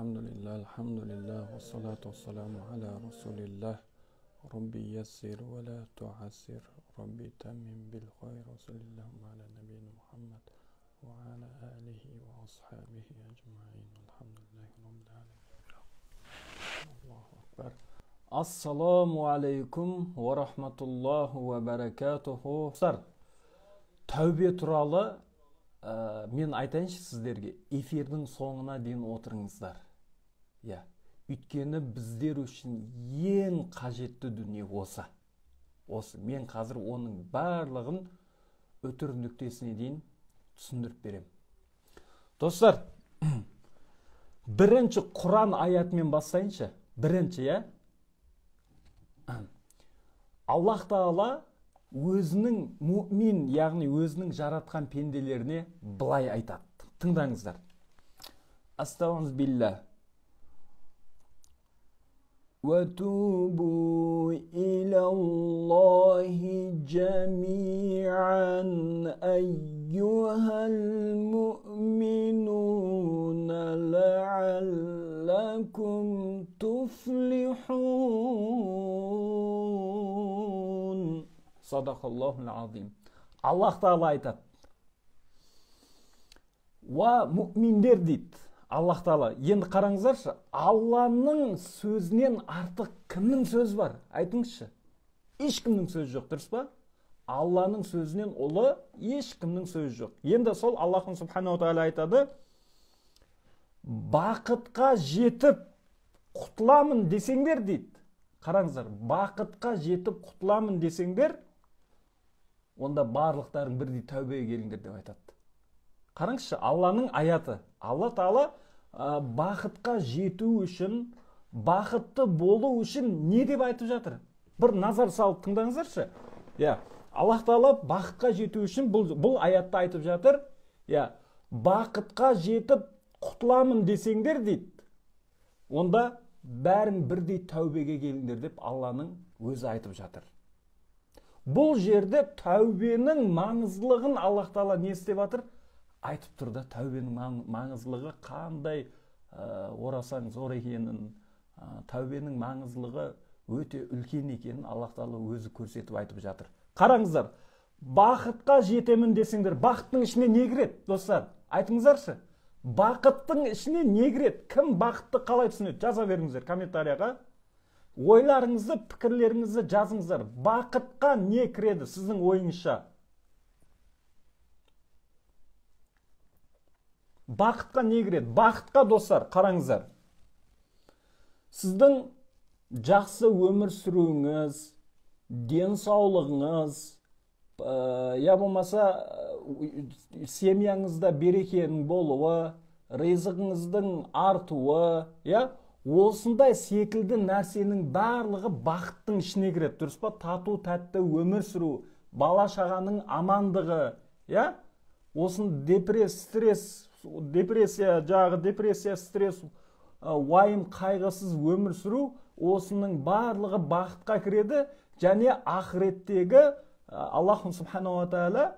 Алхамдулилля, алхамдулилля, вассалату вассаламу аля расулилля. Рабби яссир ва ла туассир, Рабби таммим бил хайр, ва саллиллаху аля набийна Мухаммад ва аля алихи ва асхабихи аджмаин. Алхамдулиллахи раббил аламин. Аллаху акбар. Ассаламу алейкум ва рахматуллахи ва баракатуху. Достар, тәубе туралы мен айтайыншы сіздерге, эфирдің соңына дейін отырыңыздар. Иә, өйткені біздер үшін ең қажетті дүние осы. Осы. Мен қазір оның барлығын үтір нүктесіне дейін түсіндіріп берем. Достар, бірінші Құран аятымен бастайыншы. Бірінші, иә. Аллах Тағала өзінің мумин, яғни өзінің жаратқан пенделеріне былай айтады. Тыңдаңыздар. Астағфируллах. Ва тубу илаллахи джамиан айюхал муъминуна лааллакум туфлихун. Садақаллахул азим. Аллах Тағала айтады. Уа муъминдер дейді. Аллах Тағала. Енді қараңыздаршы, Алланың сөзінен артық кімнің сөзі бар? Айтыңызшы. Ешкімнің сөзі жоқ, дұрыс па? Алланың сөзінен ұлы ешкімнің сөзі жоқ. Енді сол Аллахың субханаху тағала айтады, бақытқа жетіп құтыламын десеңдер дейді. Қараңыздар, бақытқа жетіп құтыламын десеңдер, онда барлықтарың бірдей тәубеге келіңдер деп айтады. Қараңызшы, Алланың аяты. Алла Тағала бақытқа жету үшін, бақытты болу үшін не деп айтып жатыр? Бір назар салып тыңдаңыздаршы. Иә, Аллах Тағала бақытқа жету үшін бұл аятты айтып жатыр. Иә, бақытқа жетіп құтыламын десеңдер дейді. Онда бәрін бірдей тәубеге келіңдер деп Алланың өзі айтып жатыр. Бұл жерде тәубенің маңыздылығын Аллах Тағала не істеп жатыр? Айтып тұр да, тәубенің маңыздылығы қандай орасан зор екенін, тәубенің маңыздылығы өте үлкен екенін Аллах Тағала өзі көрсетіп айтып жатыр. Қараңыздар, бақытқа жетемін десеңдер, бақыттың ішіне не кіреді, достар? Айтыңыздаршы. Бақыттың ішіне не кіреді? Кім бақытты қалай түсінеді? Жаза беріңіздер комментарияға. Ойларыңызды, пікірлеріңізді жазыңыздар. Бақытқа не кіреді сіздің ойыңызша? Бақытқа не кіреді? Бақытқа, достар, қараңыздар. Сіздің жақсы өмір сүруіңіз, денсаулығыңыз, я болмаса семьяңызда берекенің болуы, ризығыңыздың артуы, я осындай секілді нәрсенің барлығы бақыттың ішіне кіреді, дұрыс па? Тату тәтті өмір сүру, бала шағаның амандығы, я осын стресс, депрессия жағы, депрессия, стресс, уайым, қайғысыз өмір сүру, осының барлығы бақытқа кіреді. Және ақыреттегі Аллах субханаху ва тағала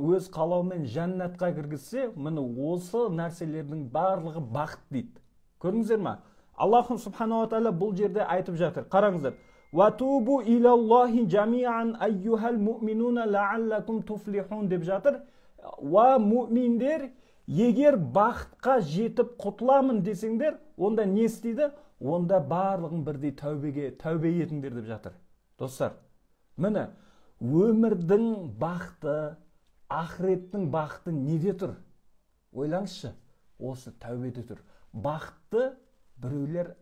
өз қалауымен жәннатқа кіргізсе, міне осы нәрселердің барлығы бақыт дейді. Көрдіңіздер ма? Аллах субханаху ва тағала бұл жерде айтып жатыр. Қараңыздар. Ва тубу илаллахи джамиан айюхал муъминуна лааллакум туфлихун деп жатыр. Уа муъминдер, егер бақытқа жетіп құтыламын десеңдер, онда не істейді? Онда барлығын бірдей тәубеге, тәубе етіңдер деп жатыр. Достар, міне өмірдің бақыты, ақыреттің бақыты неде тұр? Ойлаңызшы, осы тәубеде тұр. Бақытты біреулер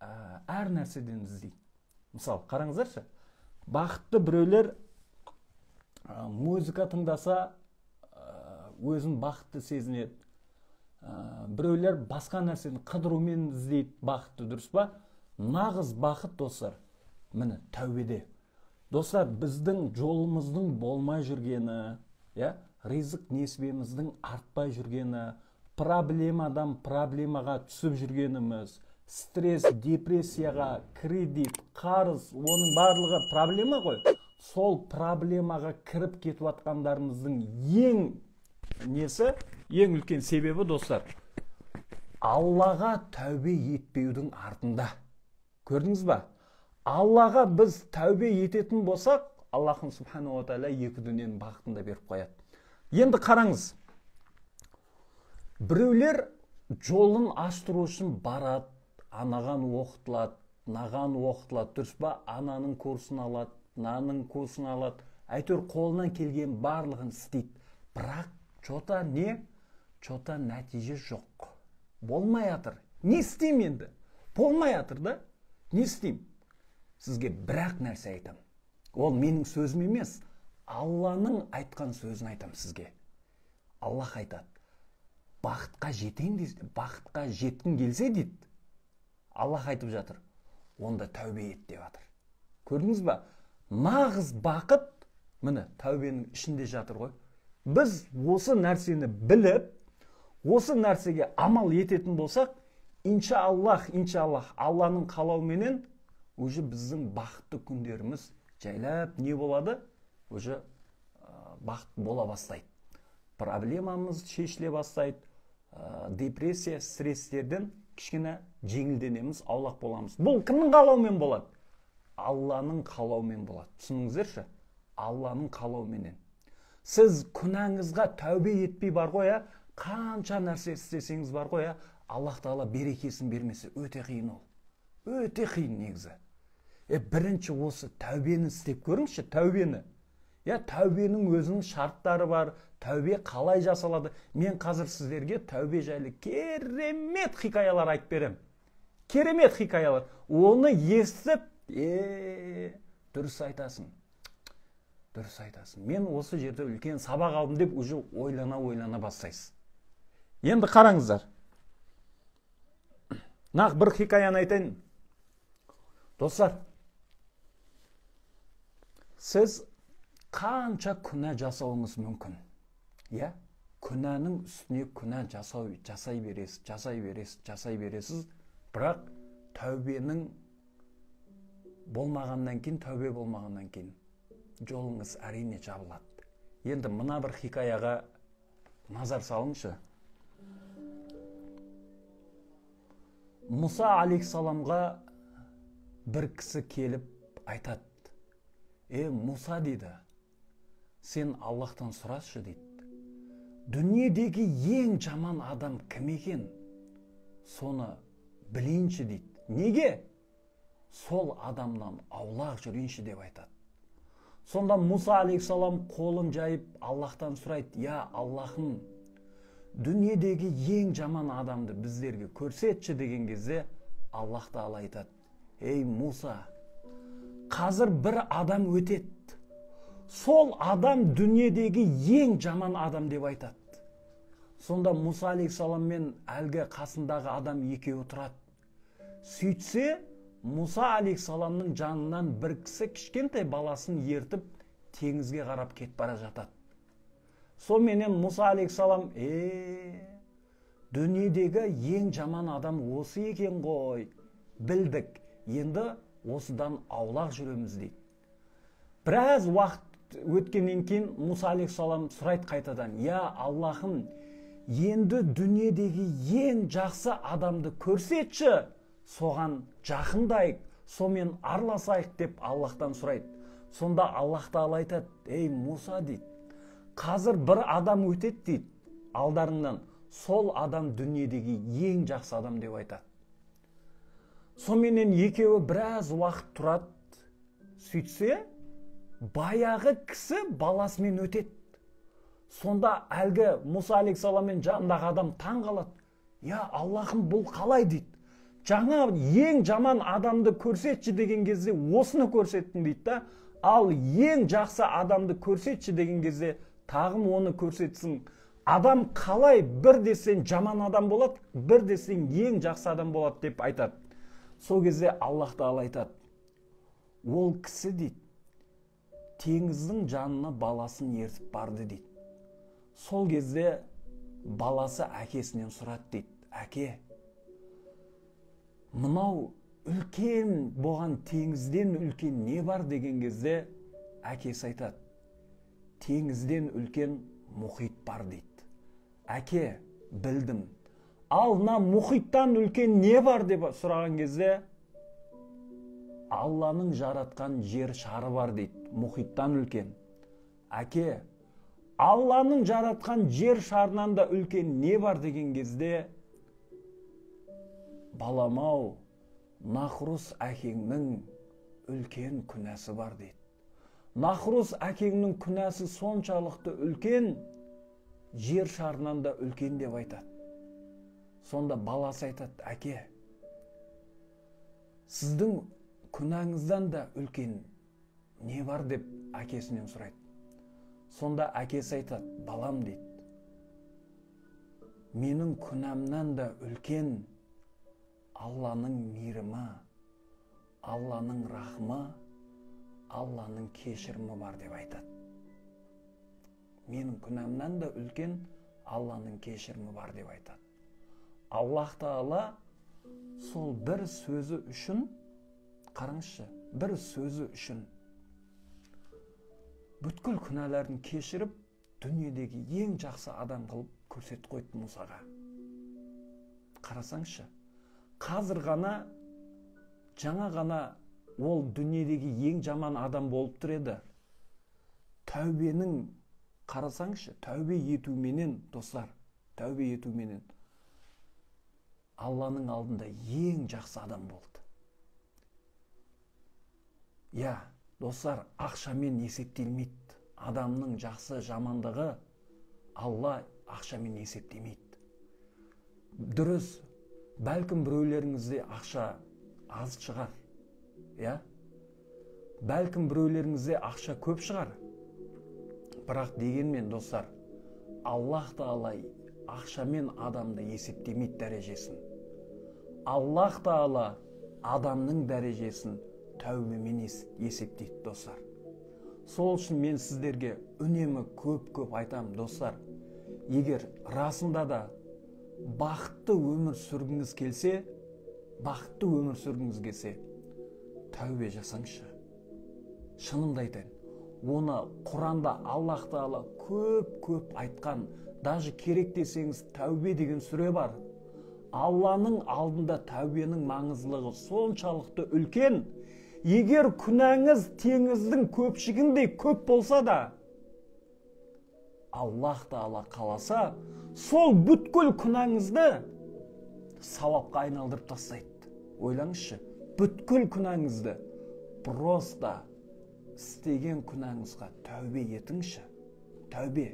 әр нәрседен іздейді. Мысалы, қараңыздаршы, бақытты біреулер музыка тыңдаса, өзін бақытты сезінеді. Біреулер басқа нәрсені қыдырумен іздейді бақытты, дұрыс па? Нағыз бақыт, достар, міне тәубеде. Достар, біздің жолымыздың болмай жүргені, иә, ризық несібеміздің артпай жүргені, проблемадан проблемаға түсіп жүргеніміз, стресс, депрессияға, кредит, қарыз, оның барлығы проблема ғой. Сол проблемаға кіріп кетіп жатқандарымыздың ең несі, ең үлкен себебі, достар, Аллаға тәубе етпеудің артында. Көрдіңіз ба? Аллаға біз тәубе ететін болсақ, Аллахым субханала тағала екі дүниенің бақытын да беріп қояды. Енді қараңыз. Біреулер жолын аштыру үшін барады, анаған оқытылады, мынаған оқытылады, дұрыс па? Ананың курсын алады, мынаның курсын алады, әйтеуір қолынан келген барлығын істейді. Бірақ чота не? Чота нәтиже жоқ. Болмай жатыр. Не істеймін енді? Болмай жатыр да? Не істеймін? Сізге бір-ақ нәрсе айтамын. Ол менің сөзім емес, Алланың айтқан сөзін айтамын сізге. Аллах айтады: бақытқа жетейін дейді, бақытқа жеткің келсе дейді. Аллах айтып жатыр, онда тәубе ет деп жатыр. Көрдіңіз ба? Нағыз бақыт міне тәубенің ішінде жатыр ғой. Біз осы нәрсені біліп, осы нәрсеге амал ететін болсақ, иншаллах, иншаллах, Алланың қалауыменен уже біздің бақытты күндеріміз жайлап не болады? Уже бақыт бола бастайды. Проблемамыз шешіле бастайды. Депрессия, стресстерден кішкене жеңілденеміз, аулақ боламыз. Бұл кімнің қалауымен болады? Алланың қалауымен болады. Түсініңіздерші? Алланың қалауыменен. Сіз күнәңізға тәубе етпей бар ғой, қанша нәрсе істесеңіз бар ғой, Аллах тағала берекесін бермесе өте қиын ол. Өте қиын негізі. Бірінші осы тәубені істеп көріңізші, тәубені. Тәубенің өзінің шарттары бар, тәубе қалай жасалады. Мен қазір сіздерге тәубе жайлы керемет хикаялар айтып беремін. Керемет хикаялар. Оны естіп, дұрыс айтасың. Дұрыс айтасың. Мен осы жерде үлкен сабақ алдым деп уже ойлана-ойлана бастайсыз. Енді қараңыздар. Нақ бір хикаяны айтайын. Достар, сіз қанша күнә жасауыңыз мүмкін? Иә? Күнәнің үстіне күнә жасай бересіз, жасай бересіз, жасай бересіз. Бірақ тәубенің болмағаннан кейін, тәубе болмағаннан кейін жолыңыз әрине жабылады. Енді мына бір хикаяға назар салыңызшы. Мұса алейхиссаламға бір кісі келіп айтады. Мұса дейді, сен Аллахтан сұрашы дейді. Дүниедегі ең жаман адам кім екен? Соны білейінші дейді. Неге? Сол адамнан аулақ жүрейінші деп айтады. Сонда Мұса алейхиссалам қолын жайып Аллахтан сұрайды. Я Аллахым, дүниедегі ең жаман адамды біздерге көрсетші деген кезде Аллах тағала айтады. Ей Мұса, қазір бір адам өтеді. Сол адам дүниедегі ең жаман адам деп айтады. Сонда Мұса алейхиссалам мен әлгі қасындағы адам екеуі тұрады. Сөйтсе, Мұса алейхиссаламның жанынан бір кісі кішкентай баласын ертіп теңізге қарап кетіп бара жатады. Соменен Мұса алейхиссалам, дүниедегі ең жаман адам осы екен ғой, білдік, енді осыдан аулақ жүреміз дейді. Біраз уақыт өткеннен кейін Мұса алейхиссалам сұрайды қайтадан, я Аллахым, енді дүниедегі ең жақсы адамды көрсетші, соған жақындайық, сонымен араласайық деп Аллахтан сұрайды. Сонда Аллах тағала айтады, ей Мұса дейді, қазір бір адам өтеді дейді алдарыңнан, сол адам дүниедегі ең жақсы адам деп айтады. Соменен екеуі біраз уақыт тұрады. Сөйтсе, баяғы кісі баласымен өтеді. Сонда әлгі Мұса алейхиссалам мен жанындағы адам таң қалады. Я Аллахым, бұл қалай дейді. Жаңа ең жаман адамды көрсетші деген кезде осыны көрсеттің дейді да, ал ең жақсы адамды көрсетші деген кезде тағым оны көрсетсін. Адам қалай бір десең жаман адам болады, бір десең ең жақсы адам болады деп айтады. Сол кезде Аллах тағала айтады, ол кісі дейді, теңіздің жанына баласын ертіп барды дейді. Сол кезде баласы әкесінен сұрады дейді, әке, мынау үлкен болған теңізден үлкен не бар деген кезде әкесі айтады, теңізден үлкен мұхит бар дейді. Әке, білдім, Ал мына мұхиттан үлкен не бар деп сұраған кезде, Алланың жаратқан жер шары бар дейді, мұхиттан үлкен. Әке, Алланың жаратқан жер шарынан да үлкен не бар деген кезде, балам-ау, Нахрус әкеңнің үлкен күнәсі бар дейді. Нахрус әкеңнің күнәсі соншалықты үлкен, жер шарынан да үлкен деп айтады. Сонда баласы айтады, әке, сіздің күнәңізден да үлкен не бар деп әкесінен сұрайды. Сонда әкесі айтады, балам дейді, менің күнәмнан да үлкен Алланың мейірімі, Алланың рахымы, Алланың кешірімі бар деп айтады. Менің күнәмнан да үлкен Алланың кешірімі бар деп айтады. Аллах Тағала сол бір сөзі үшін, қараңызшы, бір сөзі үшін бүткіл күнәларын кешіріп, дүниедегі ең жақсы адам қылып көрсетіп қойды Мұсаға. Қарасаңызшы, қазір ғана, жаңа ғана ол дүниедегі ең жаман адам болып тұр еді. Тәубенің, қарасаңызшы, тәубе етуменен, достар, тәубе етуменен Алланың алдында ең жақсы адам болды. Я, достар, ақшамен есептелмейді. Адамның жақсы жамандығы Алла ақшамен есептемейді. Дұрыс, бәлкім біреулеріңізде ақша аз шығар, иә? Бәлкім біреулеріңізде ақша көп шығар. Бірақ дегенмен, достар, Аллах Тағала ақшамен адамды есептемейді дәрежесін. Аллах Тағала адамның дәрежесін тәубемен есептейді, достар. Сол үшін мен сіздерге үнемі көп-көп айтамын, достар. Егер расында да бақытты өмір сүргіңіз келсе, бақытты өмір сүргіңіз келсе, тәубе жасаңызшы. Шынымды айтайын, оны Құранда Аллах Тағала көп-көп айтқан, даже керек десеңіз тәубе деген сүре бар. Алланың алдында тәубенің маңыздылығы соншалықты үлкен. Егер күнәңіз теңіздің көпшігіндей көп болса да, Аллах Тағала қаласа, сол бүткіл күнәңізді сауапқа айналдырып тастайды. Ойлаңызшы, бүткіл күнәңізді просто істеген күнәңізға тәубе етіңізші. Тәубе.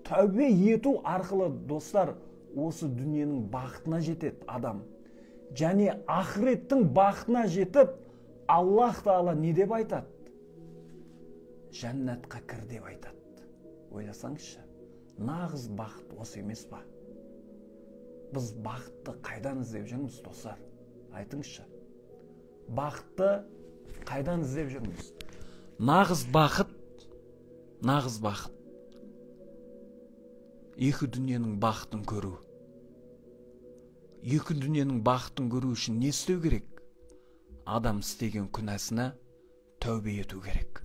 Тәубе ету арқылы, достар, осы дүниенің бақытына жетеді адам. Және ақыреттің бақытына жетіп, Аллах Тағала не деп айтады? Жәннатқа кір деп айтады. Ойласаңызшы, нағыз бақыт осы емес па? Біз бақытты қайдан іздеп жүрміз, достар? Айтыңызшы. Бақытты қайдан іздеп жүрміз? Нағыз бақыт, нағыз бақыт. Екі дүниенің бақытын көру. Екі дүниенің бақытын көру үшін не істеу керек? Адам істеген күнәсіне тәубе ету керек.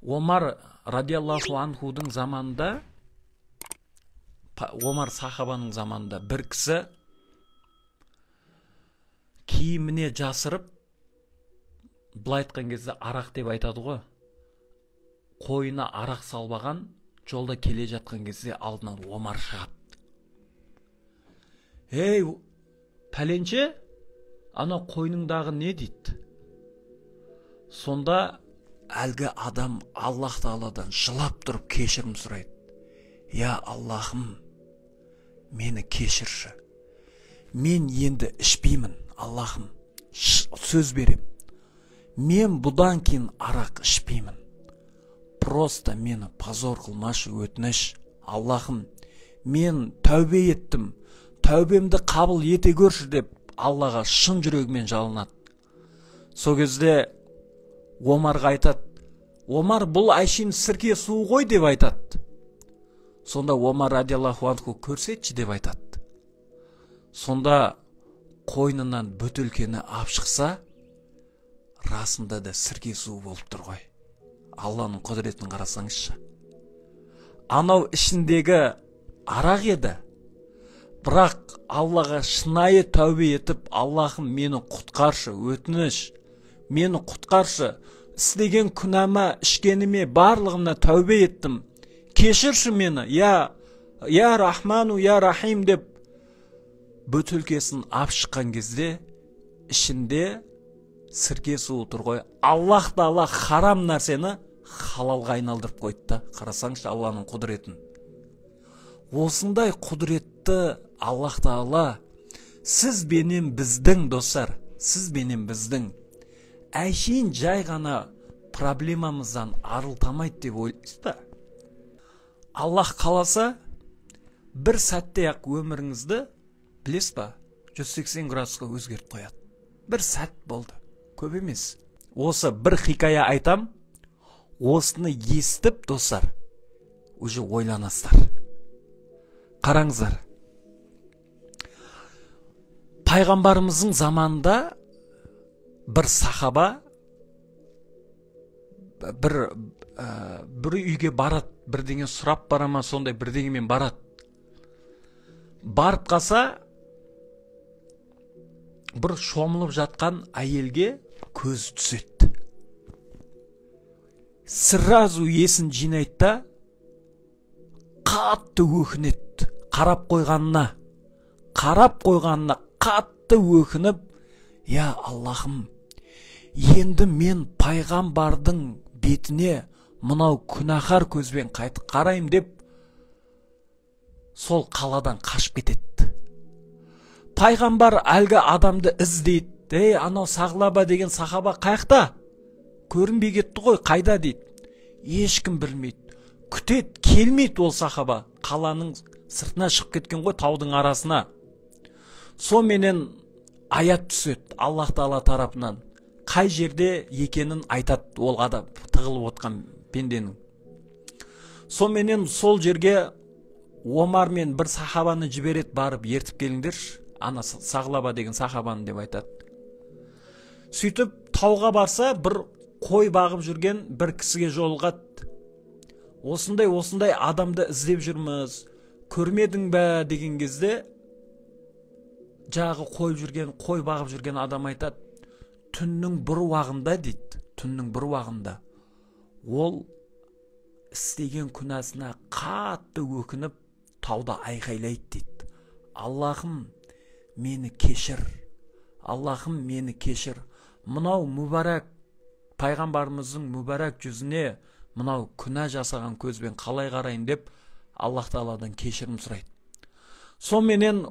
Омар радиаллаху анхудың заманында, Омар сахабаның заманында бір кісі киіміне жасырып, былай айтқан кезде арақ деп айтады ғой, қойына арақ салбаған, жолда келе жатқан кезде алдынан Омар шығады. Ей, пәленше, ана қойныңдағы не дейді? Сонда әлгі адам Аллах Тағаладан жылап тұрып кешірім сұрайды. Я Аллахым, мені кешірші. Мен енді ішпеймін, Аллахым, сөз берем. Мен бұдан кейін арақ ішпеймін. Просто мені позор қылмашы, өтініш. Аллахым, мен тәубе еттім, тәубемді қабыл ете көрші деп Аллаға шын жүрегімен жалынады. Сол кезде Омарға айтады, Омар, бұл әшейін сірке суы ғой деп айтады. Сонда Омар радиаллаху анху көрсетші деп айтады. Сонда қойнынан бөтелкені ап шықса, расында да сірке суы болып тұр ғой. Алланың құдіретін қарасаңызшы. Анау ішіндегі арақ еді, Бірақ Аллаға шынайы тәубе етіп, Аллахым, мені құтқаршы, өтініш, мені құтқаршы, істеген күнәма, ішкеніме, барлығына тәубе еттім, кешірші мені, я, я Рахману, я Рахим деп бөтелкесін ап шыққан кезде ішінде сірке суы тұр ғой. Аллах тағала харам нәрсені халалға айналдырып қойды да. Қарасаңшы Алланың құдіретін. Осындай құдіретті Аллах тағала сіз бенен біздің, достар, сіз бенен біздің әшейін жай ғана проблемамыздан арылтамайды деп ойлайсыз ба? Аллах қаласа, бір сәтте-ақ өміріңізді, білесіз ба, 180 градусқа өзгертіп қояды. Бір сәт болды, көп емес. Осы бір хикая айтам, осыны естіп, достар, уже ойланасыздар. Қараңыздар, пайғамбарымыздың заманында бір сахаба бір үйге барады, бірдеңе сұрап бара ма, сондай бірдеңемен барады. Барып қалса, бір шомылып жатқан әйелге көз түседі. Сразу есін жинайды да, қатты өкінеді. Қарап қойғанына қатты өкініп, я Аллахым, енді мен пайғамбардың бетіне мынау күнәһар көзбен қайтып қараймын деп сол қаладан қашып кетеді. Пайғамбар әлгі адамды іздейді. Ей, анау Сағлаба деген сахаба қаяқта? Көрінбей кетті ғой, қайда дейді. Ешкім білмейді. Күтеді, келмейді ол сахаба. Қаланың сыртына шығып кеткен ғой, таудың арасына. Соменен аят түседі Аллах тағала тарапынан. Қай жерде екенін айтады ол адам, тығылып отқан пенденің. Соменен сол жерге Омар мен бір сахабаны жібереді, барып ертіп келіңдерші, ана Сағлаба деген сахабаны деп айтады. Сөйтіп тауға барса, бір қой бағып жүрген бір кісіге жолығады. Осындай осындай адамды іздеп жүрміз, көрмедің бе деген кезде, жағы қой бағып жүрген адам айтады, түннің бір уағында дейді, түннің бір уағында ол істеген күнәсіне қатты өкініп тауда айқайлайды дейді. Аллахым, мені кешір, Аллахым, мені кешір. Мынау мүбәрәк пайғамбарымыздың мүбәрәк жүзіне мынау күнә жасаған көзбен қалай қарайын деп Аллах тағаладан кешірім сұрайды. Соменен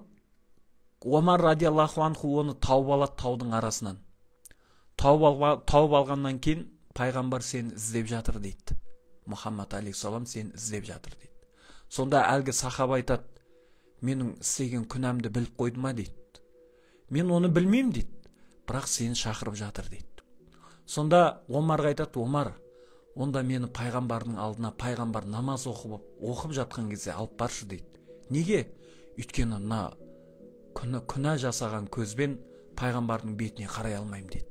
Омар радиаллаху анху оны тауып алады таудың арасынан. Тауып алғаннан кейін пайғамбар сені іздеп жатыр дейді. Мұхаммад алейхиссалам сені іздеп жатыр дейді. Сонда әлгі сахаба айтады, менің істеген күнәмді біліп қойды ма дейді. Мен оны білмеймін дейді, бірақ сені шақырып жатыр дейді. Сонда Омарға айтады, Омар, онда мені пайғамбардың алдына пайғамбар намаз оқып жатқан кезде алып баршы дейді. Неге? Өйткені мына күнә жасаған көзбен пайғамбардың бетіне қарай алмаймын дейді.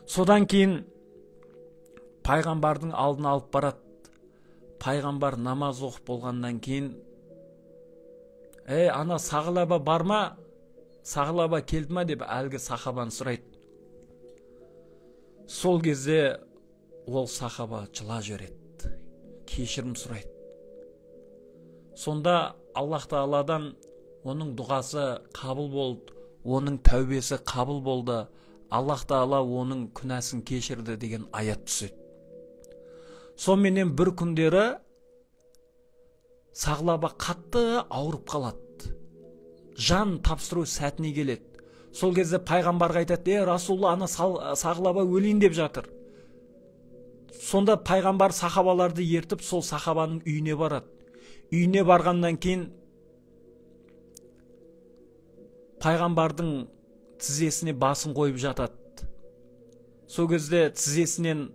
Содан кейін пайғамбардың алдына алып барады. Пайғамбар намаз оқып болғаннан кейін, ана Сағлаба бар ма? Сағлаба келді ма деп әлгі сахабаны сұрайды. Сол кезде ол сахаба жылап жібереді, кешірім сұрайды. Сонда Аллах тағаладан оның дұғасы қабыл болды, оның тәубесі қабыл болды, Аллах тағала оның күнәсін кешірді деген аят түседі. Соменен бір күндері Сағлаба қатты ауырып қалады. Жан тапсыру сәтіне келеді. Сол кезде пайғамбарға айтады, Расулла, ана Сағлаба өлейін деп жатыр. Сонда пайғамбар сахабаларды ертіп, сол сахабаның үйіне барады. Үйіне барғаннан кейін пайғамбардың тізесіне басын қойып жатады. Сол кезде тізесінен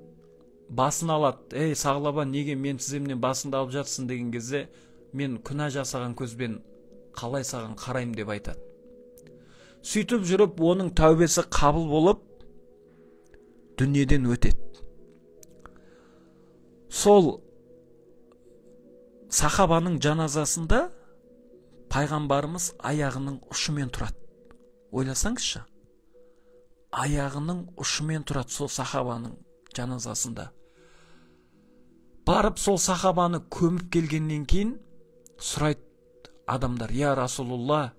басын алады. Ей, Сағлаба, неге мен тіземнен басыңды алып жатсың деген кезде, мен күнә жасаған көзбен қалай саған қараймын деп айтады. Сөйтіп жүріп оның тәубесі қабыл болып дүниеден өтеді. Сол сахабаның жаназасында Пайғамбарымыз аяғының ұшымен тұрады. Ойласаңызшы, аяғының ұшымен тұрады сол сахабаның жаназасында. Барып сол сахабаны көміп келгеннен кейін сұрайды адамдар: «Я Расулулла,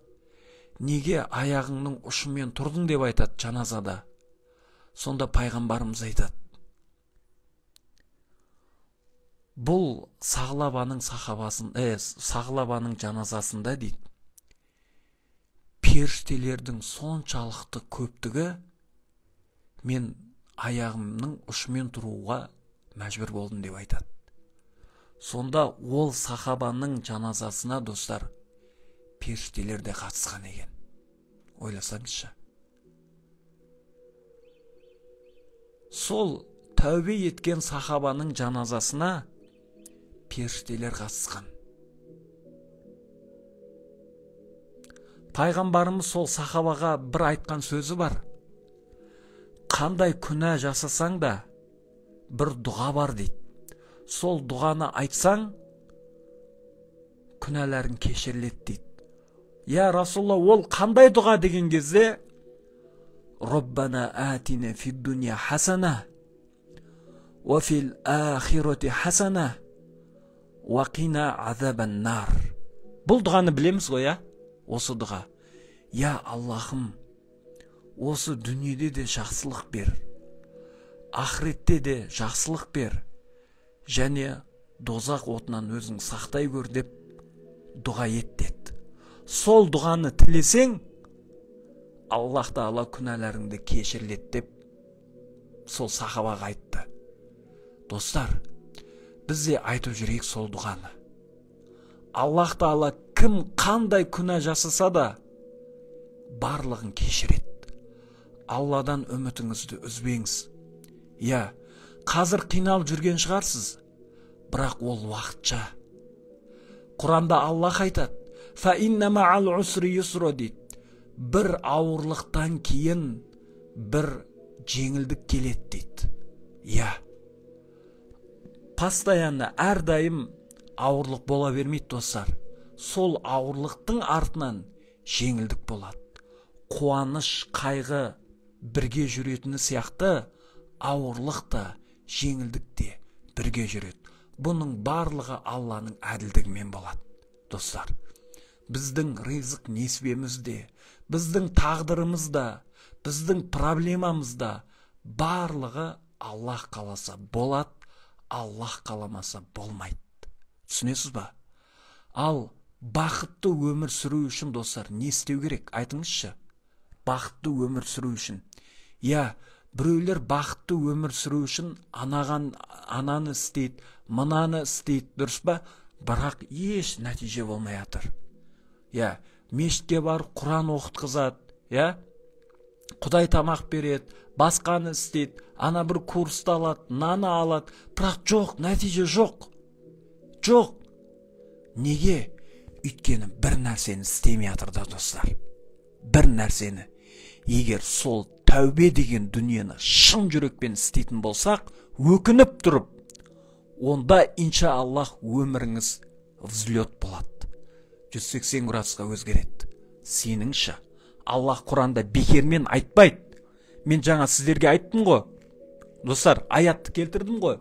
неге аяғыңның ұшымен тұрдың?» деп айтады жаназада. Сонда пайғамбарымыз айтады: бұл Сағлабаның сахабасын, Сағлабаның жаназасында дейді, періштелердің соншалықты көптігі, мен аяғымның ұшымен тұруға мәжбүр болдым деп айтады. Сонда ол сахабаның жаназасына, достар, періштелер де қатысқан екен. Ойласаңызшы. Сол тәубе еткен сахабаның жаназасына періштелер қатысқан. Пайғамбарымыз сол сахабаға бір айтқан сөзі бар. Қандай күнә жасасаң да бір дұға бар дейді. Сол дұғаны айтсаң, күнәларың кешіріледі дейді. Я Расулла, ол қандай дұға деген кезде, Раббана атина фид дуния хасана, уа фил ахирати хасана, уа қина азабан нар. Бұл дұғаны білеміз ғой, я? Осы дұға. Я Аллахым, осы дүниеде де жақсылық бер, ақыретте де жақсылық бер, және дозақ отынан өзің сақтай көр деп дұға ет деді. Сол дұғаны тілесең, Аллах тағала күнәларыңды кешіріледі деп сол сахабаға айтты. Достар, біз де айтып жүрейік сол дұғаны. Аллах тағала кім қандай күнә жасаса да барлығын кешіреді. Алладан үмітіңізді үзбеңіз. Иә, қазір қиналып жүрген шығарсыз, бірақ ол уақытша. Құранда Аллах айтады: «Фа инна ма'ал усри юсра» дейді. Бір ауырлықтан кейін бір жеңілдік келеді дейді. Иә, постоянно, әрдайым ауырлық бола бермейді, достар. Сол ауырлықтың артынан жеңілдік болады. Қуаныш, қайғы бірге жүретіні сияқты, ауырлық та, жеңілдік те бірге жүреді. Бұның барлығы Алланың әділдігімен болады, достар. Біздің ризық несібеміз де, біздің тағдырымыз да, біздің проблемамыз да барлығы Аллах қаласа болады, Аллах қаламаса болмайды. Түсінесіз ба? Ал бақытты өмір сүру үшін, достар, не істеу керек? Айтыңызшы. Бақытты өмір сүру үшін. Я, біреулер бақытты өмір сүру үшін ананы істейді, мынаны істейді, дұрыс па? Бірақ еш нәтиже болмай жатыр. Я, мешітке барып Құран оқытқызады, я? Құдай тамақ береді, басқаны істейді, ана бір курсты алады, мынаны алады, бірақ жоқ, нәтиже жоқ. Жоқ. Неге? Өйткені бір нәрсені істемей жатыр да, достар. Бір нәрсені. Егер сол тәубе деген дүниені шын жүрекпен істейтін болсақ, өкініп тұрып, онда инша Аллах өміріңіз взлет болады. 180 градусқа өзгереді. Сеніңші, Аллах Құранда бекермен айтпайды. Мен жаңа сіздерге айттым ғой. Достар, аятты келтірдім ғой.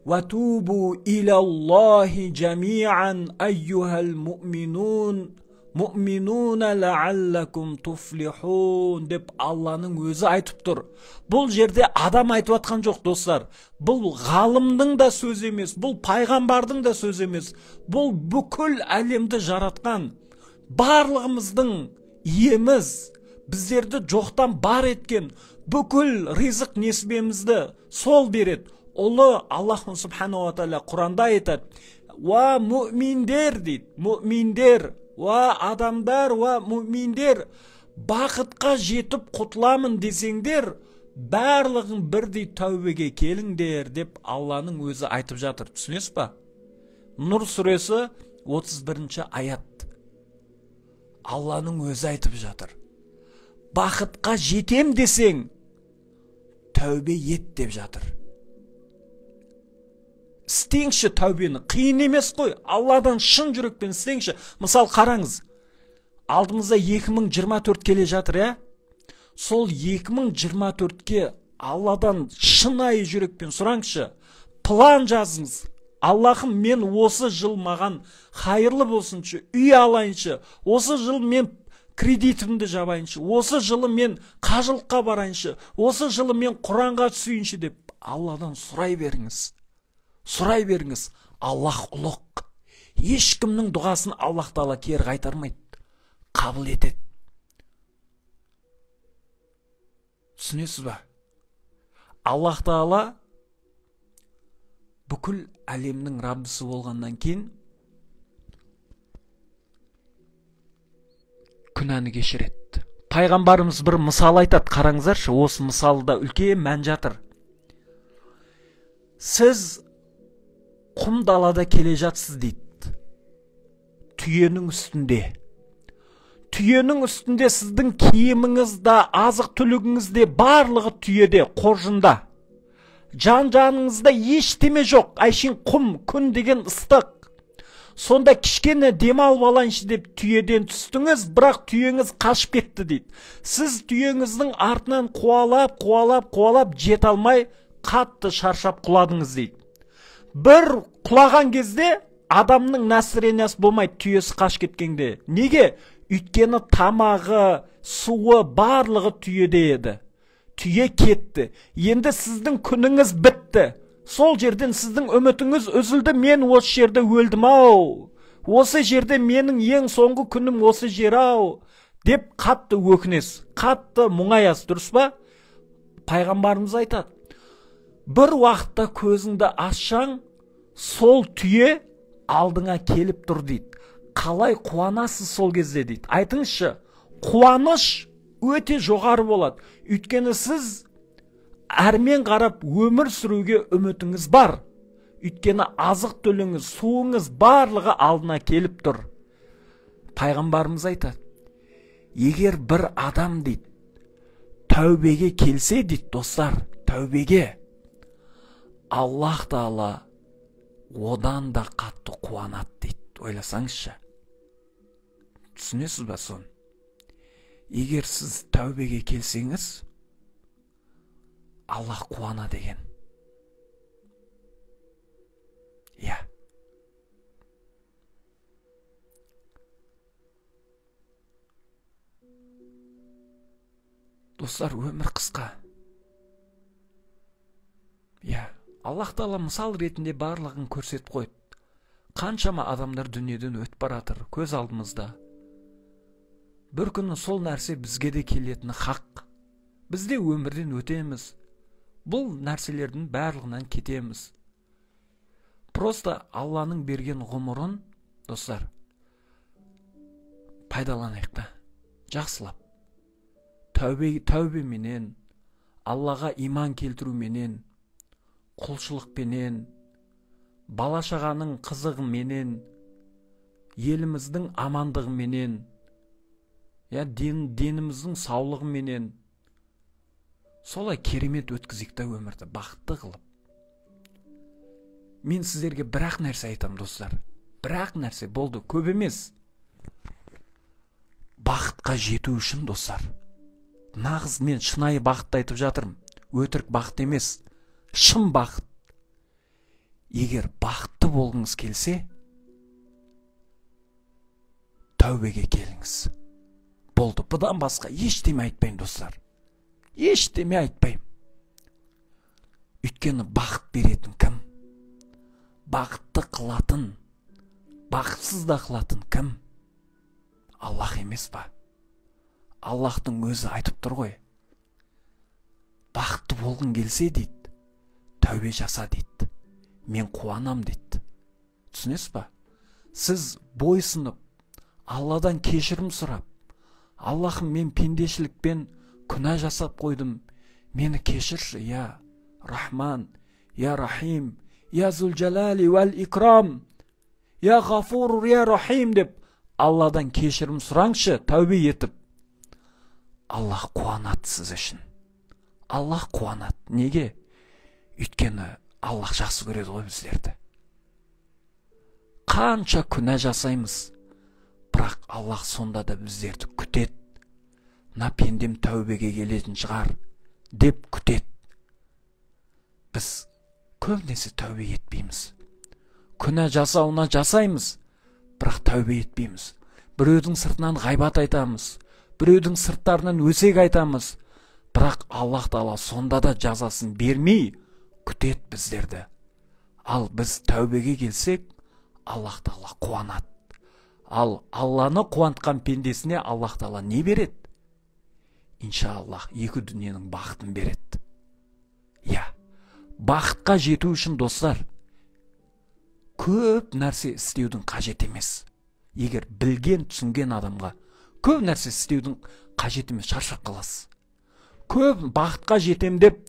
«Ватубу илаллахи жамиан айюхал муъминун, муъминуна лааллакум туфлихун» деп Алланың өзі айтып тұр. Бұл жерде адам айтып атқан жоқ, достар. Бұл ғалымның да сөзі емес, бұл пайғамбардың да сөзі емес. Бұл бүкіл әлемді жаратқан, барлығымыздың иеміз, біздерді жоқтан бар еткен, бүкіл ризық несібемізді сол береді. Ұлы Аллах субханала тағала Құранда айтады: «Уа муъминдер» дейді, муъминдер, уа адамдар, уа муъминдер, бақытқа жетіп құтыламын десеңдер, барлығың бірдей тәубеге келіңдер деп Алланың өзі айтып жатыр. Түсінесіз ба? Нұр сүресі 31 аят. Алланың өзі айтып жатыр. Бақытқа жетем десең, тәубе ет деп жатыр. Істеңші тәубені, қиын емес қой. Алладан шын жүрекпен істеңші. Мысал қараңыз, Алдымызда 2024 келе жатыр, иә? Сол 2024-ке Алладан шынайы жүрекпен сұраңызшы, план жазыңыз. Аллахым, мен осы жыл маған хайырлы болсыншы, үй алайыншы, осы жыл мен кредитімді жабайыншы, осы жылы мен қажылыққа барайыншы, осы жылы мен Құранға түсейінші деп Алладан сұрай беріңіз. Сұрай беріңіз. Аллах ұлық. Ешкімнің дұғасын Аллах тағала кері қайтармайды, қабыл етеді. Түсінесіз ба? Аллах тағала бүкіл әлемнің Раббысы болғаннан кейін күнәні кешіреді. Пайғамбарымыз бір мысал айтады, қараңыздаршы, осы мысалда үлкен мән жатыр. Сіз құм далада келе жатсыз дейді, түйенің үстінде. Түйенің үстінде сіздің киіміңіз де, азық түлігіңіз де, барлығы түйеде, қоржында. Жан-жаныңызда ештеме жоқ, әшейін құм, күн деген ыстық. Сонда кішкене демалып алайыншы деп түйеден түстіңіз, бірақ түйеңіз қашып кетті дейді. Сіз түйеңіздің артынан қуалап, қуалап, қуалап жете алмай қатты шаршап құладыңыз дейді. Бір құлаған кезде адамның настроениесі болмайды, түйесі қашып кеткенде. Неге? Өйткені тамағы, суы барлығы түйеде еді. Түйе кетті. Енді сіздің күніңіз бітті. Сол жерден сіздің үмітіңіз үзілді. Мен осы жерде өлдім ау. Осы жерде менің ең соңғы күнім осы жер ау деп қатты өкінесіз, қатты мұңаясыз, дұрыс па? Пайғамбарымыз айтады, бір уақытта көзіңді ашсаң, сол түйе алдыңа келіп тұр дейді. Қалай қуанасыз сол кезде дейді. Айтыңызшы, қуаныш өте жоғары болады. Өйткені сіз әрмен қарап өмір сүруге үмітіңіз бар. Өйткені азық түлігіңіз, суыңыз барлығы алдына келіп тұр. Пайғамбарымыз айтады, егер бір адам дейді, тәубеге келсе дейді, достар, тәубеге, Аллах тағала одан да қатты қуанады дейді. Ойласаңызшы. Түсінесіз ба соны? Егер сіз тәубеге келсеңіз, Аллах қуана деген. Иә. Достар, өмір қысқа. Иә. Аллах тағала мысал ретінде барлығын көрсетіп қойды. Қаншама адамдар дүниеден өтіп баратыр, көз алдымызда. Бір күні сол нәрсе бізге де келетіні хақ. Біз де өмірден өтеміз. Бұл нәрселердің барлығынан кетеміз. Просто Алланың берген ғұмырын, достар, пайдаланайық та, жақсылап. Тәубеменен, Аллаға иман келтіруменен, құлшылықпенен, бала-шағаның қызығыменен, еліміздің амандығыменен, деніміздің саулығыменен солай керемет өткізейік та өмірді, бақытты қылып. Мен сіздерге бір-ақ нәрсе айтам, достар. Бір-ақ нәрсе болды, көп емес. Бақытқа жету үшін, достар, нағыз мен шынайы бақытты айтып жатырмын. Өтірік бақыт емес, шын бақыт. Егер бақытты болғыңыз келсе, тәубеге келіңіз. Болды, бұдан басқа ештеме айтпаймын, достар. Ештеме айтпаймын. Өйткені бақыт беретін кім? Бақытты қылатын, бақытсыз да қылатын кім? Аллах емес па? Аллахтың өзі айтып тұр ғой. Бақытты болғың келсе дейді, тәубе жаса дейді. Мен қуанам дейді. Түсінесіз ба? Сіз бойсынып, Алладан кешірім сұрап, Аллахым, мен пендешілікпен күнә жасап қойдым, мені кешірші, я Рахман, я Рахим, я Зулжалали уәл Икрам, я Ғафур, я Рахим деп Алладан кешірім сұраңшы, тәубе етіп. Аллах қуанады сіз үшін. Аллах қуанады. Неге? Өйткені Аллах жақсы көреді ғой біздерді. Қанша күнә жасаймыз, бірақ Бірақ Аллах сонда да біздерді күтеді. Мына пендем тәубеге келетін шығар деп күтеді. Біз көбінесе тәубе етпейміз. Күнә жасауына жасаймыз, бірақ тәубе етпейміз. Біреудің сыртынан ғайбат айтамыз, біреудің сырттарынан өсек айтамыз. Бірақ Аллах тағала сонда да жазасын бермей күтеді біздерді. Ал біз тәубеге келсек, Аллах тағала қуанады. Ал Алланы қуантқан пендесіне Аллах тағала не береді? Иншаллах, екі дүниенің бақытын береді. Иә, бақытқа жету үшін, достар, көп нәрсе істеудің қажет емес. Егер білген, түсінген адамға көп нәрсе істеудің қажет емес, шаршап қаласыз. Көп бақытқа жетем деп,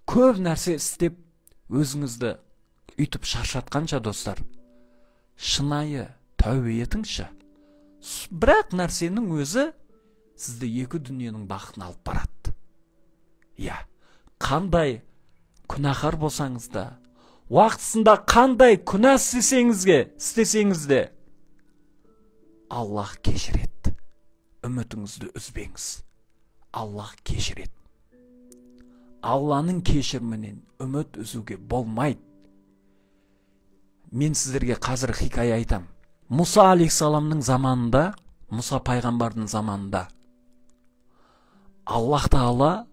көп нәрсе істеп, өзіңізді үйтіп шаршатқанша, достар, шынайы тәубе етіңізші. Бірақ нәрсенің өзі сізді екі дүниенің бақытын алып барады. Иә, қандай күнәһар болсаңыз да, уақытысында қандай күнә істесеңіз де, Аллах кешіреді. Үмітіңізді үзбеңіз. Аллах кешіреді. Алланың кешірімінен үміт үзуге болмайды. Мен сіздерге қазір хикая айтам. Мұса алейхиссаламның заманында, Мұса пайғамбардың заманында Аллах тағала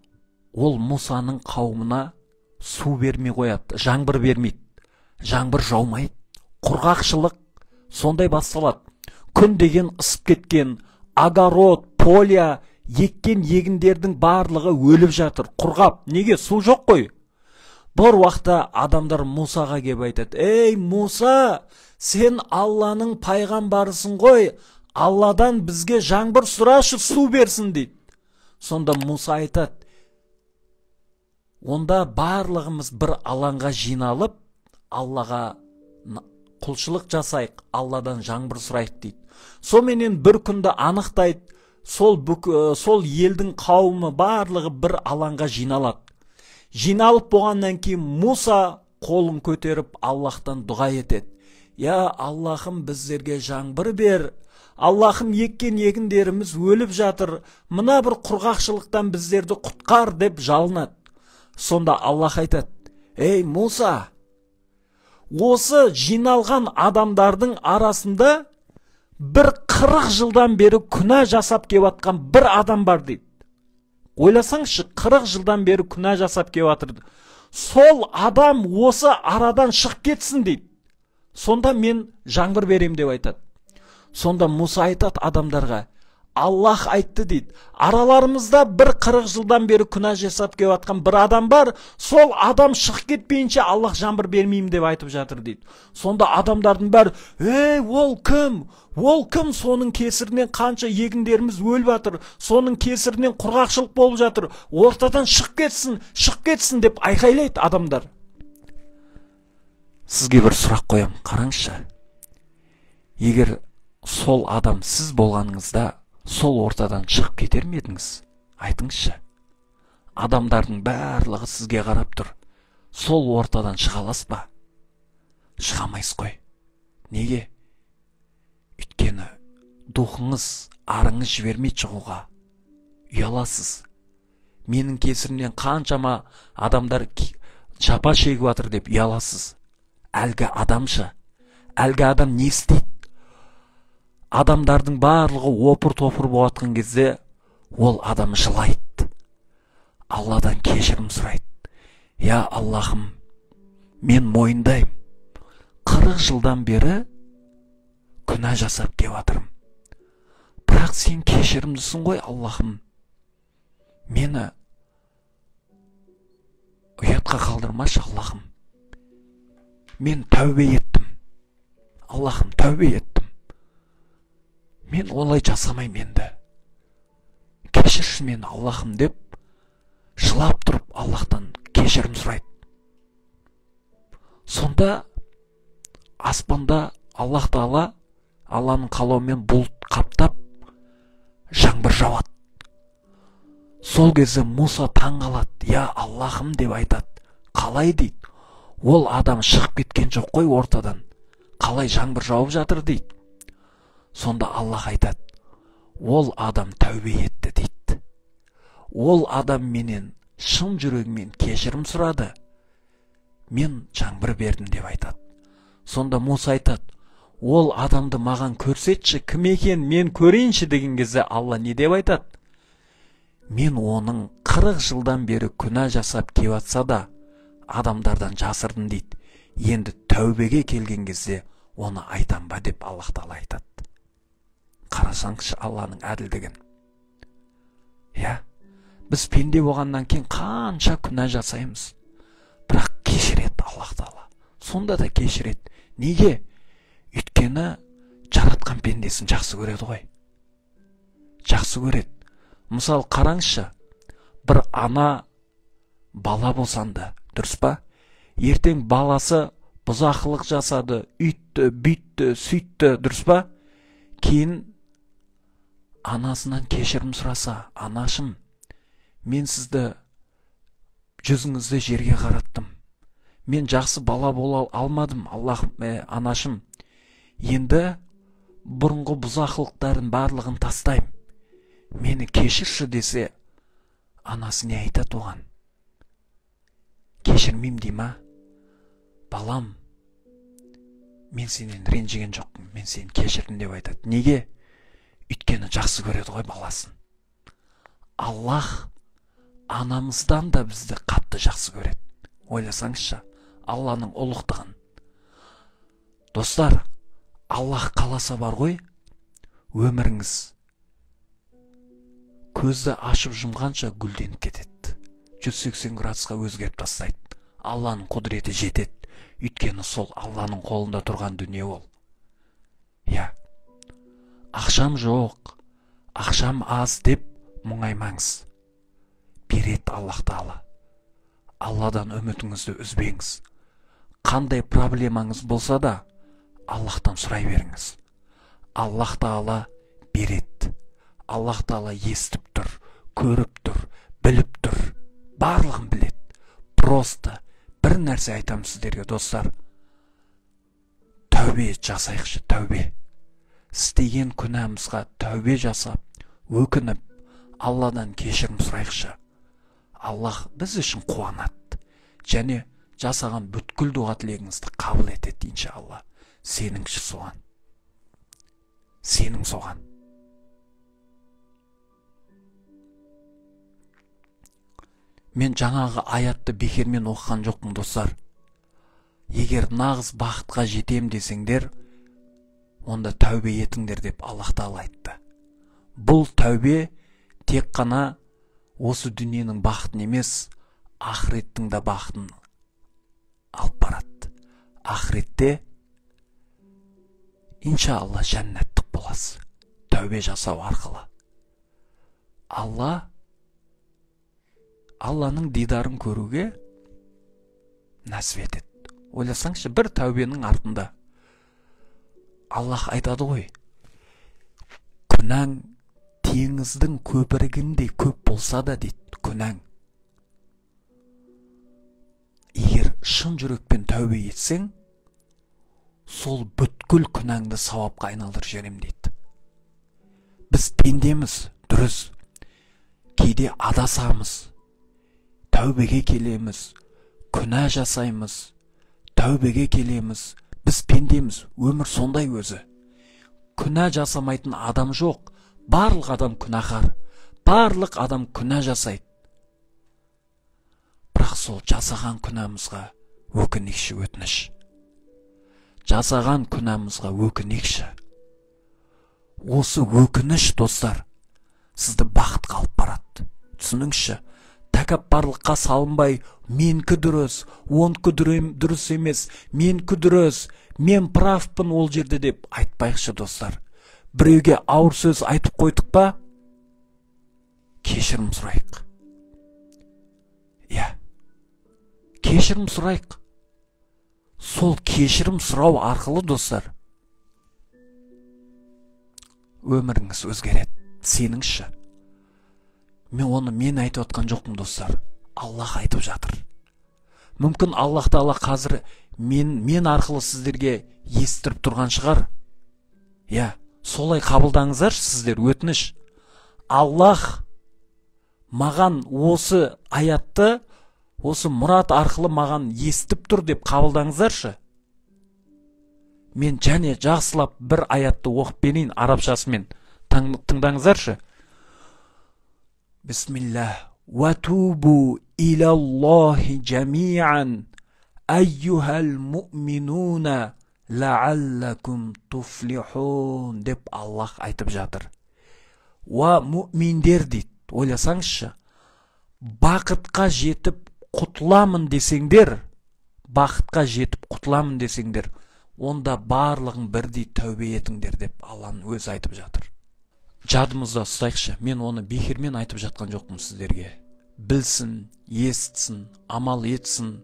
ол Мұсаның қауымына су бермей қояды, жаңбыр бермейді, жаңбыр жаумайды, құрғақшылық сондай басталады. Күн деген ысып кеткен, огород, поля, еккен егіндердің барлығы өліп жатыр, құрғап. Неге? Су жоқ қой. Бір уақытта адамдар Мұсаға келіп айтады: «Ей, Мұса, сен Алланың пайғамбарысың ғой, Алладан бізге жаңбыр сұрашы, су берсін» дейді. Сонда Мұса айтады: «Онда барлығымыз бір алаңға жиналып, Аллаға құлшылық жасайық, Алладан жаңбыр сұрайық» дейді. Соменен бір күнді анықтайды, сол елдің қауымы барлығы бір алаңға жиналады. Жиналып болғаннан кейін Мұса қолын көтеріп Аллахтан дұға етеді. «Я Аллахым, біздерге жаңбыр бер. Аллахым, еккен егіндеріміз өліп жатыр. Мына бір құрғақшылықтан біздерді құтқар» деп жалынады. Сонда Аллах айтады: «Ей, Мұса, осы жиналған адамдардың арасында бір 40 жылдан бері күнә жасап кеп атқан бір адам бар» дейді. Ойласаңызшы, 40 жылдан бері күнә жасап кеп жатыр. Сол адам осы арадан шығып кетсін дейді. Сонда мен жаңбыр берем деп айтады. Сонда Мұса айтады адамдарға: Аллах айтты дейді, араларымызда бір 40 жылдан бері күнә жасап кеп жатқан бір адам бар, сол адам шығып кетпейінше Аллах жаңбыр бермеймін деп айтып жатыр дейді. Сонда адамдардың бәрі: «Ей, ол кім? Ол кім? Соның кесірінен қанша егіндеріміз өліп жатыр, соның кесірінен құрғақшылық болып жатыр, ортадан шығып кетсін, шығып кетсін» деп айқайлайды адамдар. Сізге бір сұрақ қоямын, қараңызшы. Егер сол адам сіз болғаныңызда, сол ортадан шығып кетер ме едіңіз? Айтыңызшы. Адамдардың барлығы сізге қарап тұр. Сол ортадан шыға аласыз ба? Шыға алмайсыз қой. Неге? Өйткені духыңыз, арыңыз жібермейді шығуға. Ұяласыз. Менің кесірімнен қаншама адамдар жапа шегіп жатыр деп ұяласыз. Әлгі адамшы, әлгі адам не істейді? Адамдардың барлығы опыр-топыр болатқан кезде ол адам жылайды. Алладан кешірім сұрайды. «Я Аллахым, мен мойындаймын, 40 жылдан бері күнә жасап кеп жатырмын. Бірақ сен кешірімдісің ғой, Аллахым. Мені ұятқа қалдырмашы, Аллахым. Мен тәубе еттім. Аллахым, тәубе еттім. Мен олай жасамаймын енді. Кешірші мені, Аллахым» деп жылап тұрып Аллахтан кешірім сұрайды. Сонда аспанда Аллах тағала Алланың қалауымен бұлт қаптап жаңбыр жауады. Сол кезде Мұса таң қалады. «Я Аллахым» деп айтады. Қалай дейді? Ол адам шығып кеткен жоқ қой ортадан. Қалай жаңбыр жауып жатыр дейді. Сонда Аллах айтады, ол адам тәубе етті дейді. Ол адам менен шын жүрегімен кешірім сұрады, мен жаңбыр бердім деп айтады. Сонда Муса айтады, ол адамды маған көрсетші, кім екен, мен көрейінші деген кезде Алла не деп айтады? Мен оның 40 жылдан бері күнә жасап кеп атса да, адамдардан жасырдым дейді. Енді тәубеге келген кезде оны айтам ба деп Аллах тағала айтады. Қарасаңызшы Алланың әділдігін. Иә, біз пенде болғаннан кейін қанша күнә жасаймыз, бірақ кешіреді Аллах тағала. Сонда да кешіреді. Неге? Өйткені жаратқан пендесін жақсы көреді ғой. Жақсы көреді. Мысал қараңызшы, бір ана бала босанды, дұрыс па? Ертең баласы бұзақылық жасады, үйтті, бүйтті, сөйтті, дұрыс па? Кейін анасынан кешірім сұраса, анашым, мен сізді жүзіңізді жерге қараттым. Мен жақсы бала бола алмадым, Аллах, анашым. Енді бұрынғы бұзақылықтарын барлығын тастаймын. Мені кешірші десе, анасы не айтады оған? Кешірмеймін дей ма? Балам, мен сенен ренжіген жоқпын, мен сені кешірдім деп айтады. Неге? Өйткені жақсы көреді ғой баласын. Аллах анамыздан да бізді қатты жақсы көреді. Ойласаңызшы, Алланың ұлықтығын. Достар, Аллах қаласа бар ғой, өміріңіз көзді ашып жұмғанша гүлденіп кетеді. 180 градусқа өзгеріп тастайды. Алланың құдіреті жетеді. Өйткені сол Алланың қолында тұрған дүние ол. Иә. Ақшам жоқ, ақшам аз деп мұңаймаңыз. Береді Аллах тағала. Алладан үмітіңізді үзбеңіз. Қандай проблемаңыз болса да, Аллахтан сұрай беріңіз. Аллах тағала береді. Аллах тағала естіп тұр, көріп тұр, біліп тұр, барлығын біледі. Просто бір нәрсе айтамын сіздерге, достар. Тәубе жасайықшы, тәубе. Істеген күнәмізға тәубе жасап, өкініп, Алладан кешірім сұрайықшы. Аллах біз үшін қуанады. Және жасаған бүткіл дұға тілегіңізді қабыл етеді, иншалла. Сеніңші соған. Сенің соған. Мен жаңағы аятты бекермен оқыған жоқпын, достар. Егер нағыз бақытқа жетем десеңдер, онда тәубе етіңдер деп Аллах тағала айтты. Бұл тәубе тек қана осы дүниенің бақытын емес, ақыреттің де бақытын алып барады. Ақыретте иншалла жәннаттық боласыз тәубе жасау арқылы. Алланың дидарын көруге нәсіп етеді. Ойласаңшы, бір тәубенің артында Аллах айтады ғой, күнәң теңіздің көпірігіндей көп болса да дейді, күнәң. Егер шын жүрекпен тәубе етсең, сол бүткіл күнәңді сауапқа айналдырып жіберем дейді. Біз пендеміз, дұрыс. Кейде адасамыз, тәубеге келеміз, күнә жасаймыз, тәубеге келеміз. Біз пендеміз, өмір сондай өзі. Күнә жасамайтын адам жоқ, барлық адам күнәһар, барлық адам күнә жасайды. Бірақ сол жасаған күнәмізға өкінейікші, өтініш. Жасаған күнәмізға өкінейікші. Осы өкініш, достар, сізді бақытқа алып барады. Түсініңізші, тәкаппарлыққа салынбай, менікі дұрыс, онікі дұрыс емес, менікі дұрыс, мен правпын ол жерде деп айтпайықшы, достар. Біреуге ауыр сөз айтып қойдық па? Кешірім сұрайық. Иә, кешірім сұрайық. Сол кешірім сұрау арқылы, достар, өміріңіз өзгереді. Сеніңізші. Мен оны мен айтып отқан жоқпын, достар. Аллах айтып жатыр. Мүмкін Аллах тағала қазір мен арқылы сіздерге естіріп тұрған шығар. Иә, Солай қабылдаңыздаршы сіздер, өтініш. Аллах маған осы аятты, осы Мұрат арқылы маған естіп тұр деп қабылдаңыздаршы. Мен және жақсылап бір аятты оқып берейін арабшасымен. Тыңдаңыздаршы. Бисмиллах. Уатубу илаллахи джамиан айюхал муъминуна лааллакум туфлихун деп Аллах айтып жатыр. Уа муъминдер дейді. Ойласаңызшы, бақытқа жетіп құтыламын десеңдер, бақытқа жетіп құтыламын десеңдер, онда барлығын бірдей тәубе етіңдер деп Алланың өзі айтып жатыр. Жадымызда ұстайықшы, мен оны бекермен айтып жатқан жоқпын сіздерге. Білсін, естісін, амал етсін,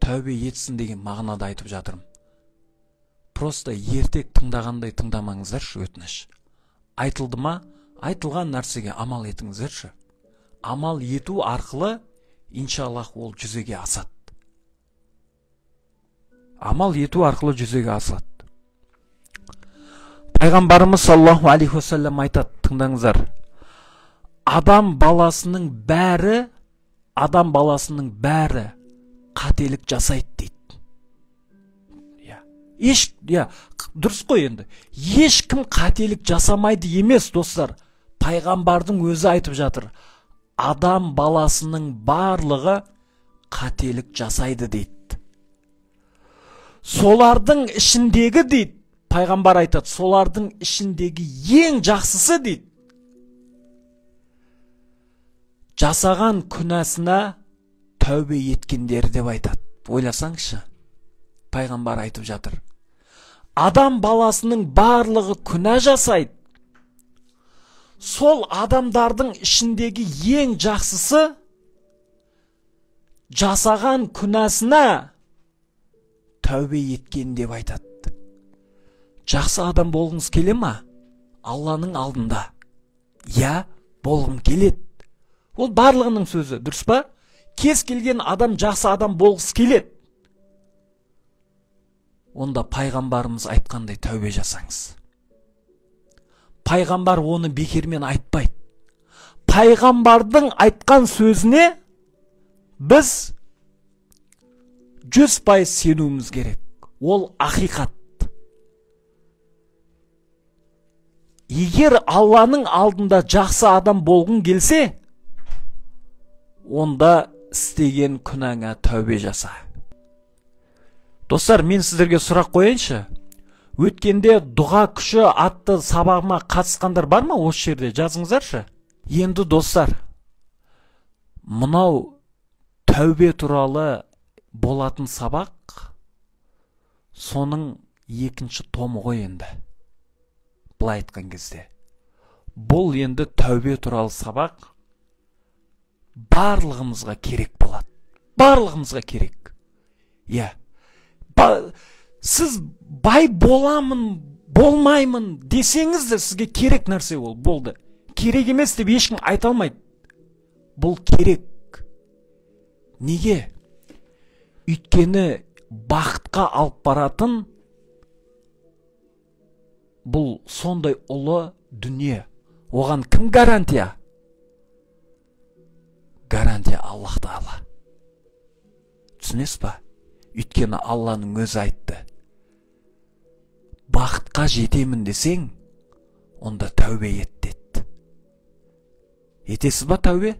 тәубе етсін деген мағынада айтып жатырмын. Просто ертек тыңдағандай тыңдамаңыздаршы, өтініш. Айтылды ма? Айтылған нәрсеге амал етіңіздерші. Амал ету арқылы иншаллах ол жүзеге асады. Амал ету арқылы жүзеге асады. Пайғамбарымыз саллаллаху алейхи уассалам айтады, тыңдаңыздар. Адам баласының бәрі, адам баласының бәрі қателік жасайды дейді. Иә, дұрыс қой енді. Ешкім қателік жасамайды емес, достар. Пайғамбардың өзі айтып жатыр. Адам баласының барлығы қателік жасайды дейді. Солардың ішіндегі дейді, пайғамбар айтады, солардың ішіндегі ең жақсысы дейді, жасаған күнәсына тәубе еткендер деп айтады. Ойласаңызшы, пайғамбар айтып жатыр. Адам баласының барлығы күнә жасайды. Сол адамдардың ішіндегі ең жақсысы жасаған күнәсына тәубе еткен деп айтады. Жақсы адам болғыңыз келе ма? Алланың алдында. Я, болғым келеді. Ол барлығының сөзі, дұрыс па? Кез келген адам жақсы адам болғысы келеді. Онда пайғамбарымыз айтқандай тәубе жасаңыз. Пайғамбар оны бекермен айтпайды. Пайғамбардың айтқан сөзіне біз 100% сенуіміз керек. Ол ақиқат. Егер Алланың алдында жақсы адам болғың келсе, онда істеген күнәңа тәубе жаса. Достар, мен сіздерге сұрақ қояйыншы. Өткенде дұға күші атты сабағыма қатысқандар бар ма осы жерде? Жазыңыздаршы. Енді достар, мынау тәубе туралы болатын сабақ соның екінші томы ғой енді. Былай айтқан кезде. Бұл енді тәубе туралы сабақ барлығымызға керек болады. Барлығымызға керек. Иә. Сіз бай боламын, болмаймын десеңіз де сізге керек нәрсе ол болды. Керек емес деп ешкім айта алмайды. Бұл керек. Неге? Өйткені бақытқа алып баратын бұл сондай ұлы дүние. Оған кім гарантия? Гарантия Аллах Тағала. Түсінесіз ба? Өйткені Алланың өзі айтты. Бақытқа жетемін десең, онда тәубе ет деді. Етесіз ба тәубе?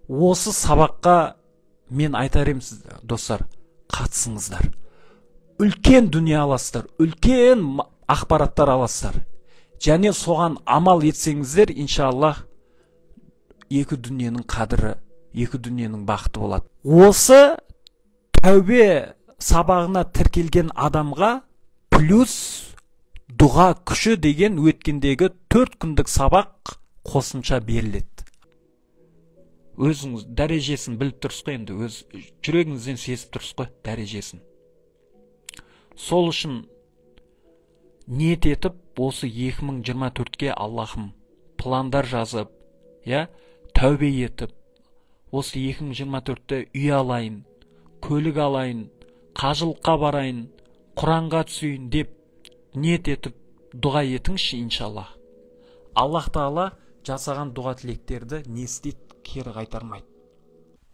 Осы сабаққа мен айтар едім сіз, достар, қатысыңыздар. Үлкен дүние аласыздар, үлкен ақпараттар аласыздар. Және соған амал етсеңіздер, иншаллах, екі дүниенің қадірі, екі дүниенің бақыты болады. Осы тәубе сабағына тіркелген адамға плюс дұға күші деген өткендегі 4 күндік сабақ қосымша беріледі. Өзіңіз дәрежесін біліп тұрсыз ғой енді, өз жүрегіңізден сезіп тұрсыз ғой дәрежесін. Сол үшін ниет етіп, осы 2024-ке Аллахым пландар жазып, я, тәубе етіп, осы 2024-те үй алайын, көлік алайын, қажылыққа барайын, Құранға түсейін деп ниет етіп Дұға етіңізші, иншаллах. Аллах тағала жасаған дұға тілектерді не істейді, кері қайтармайды.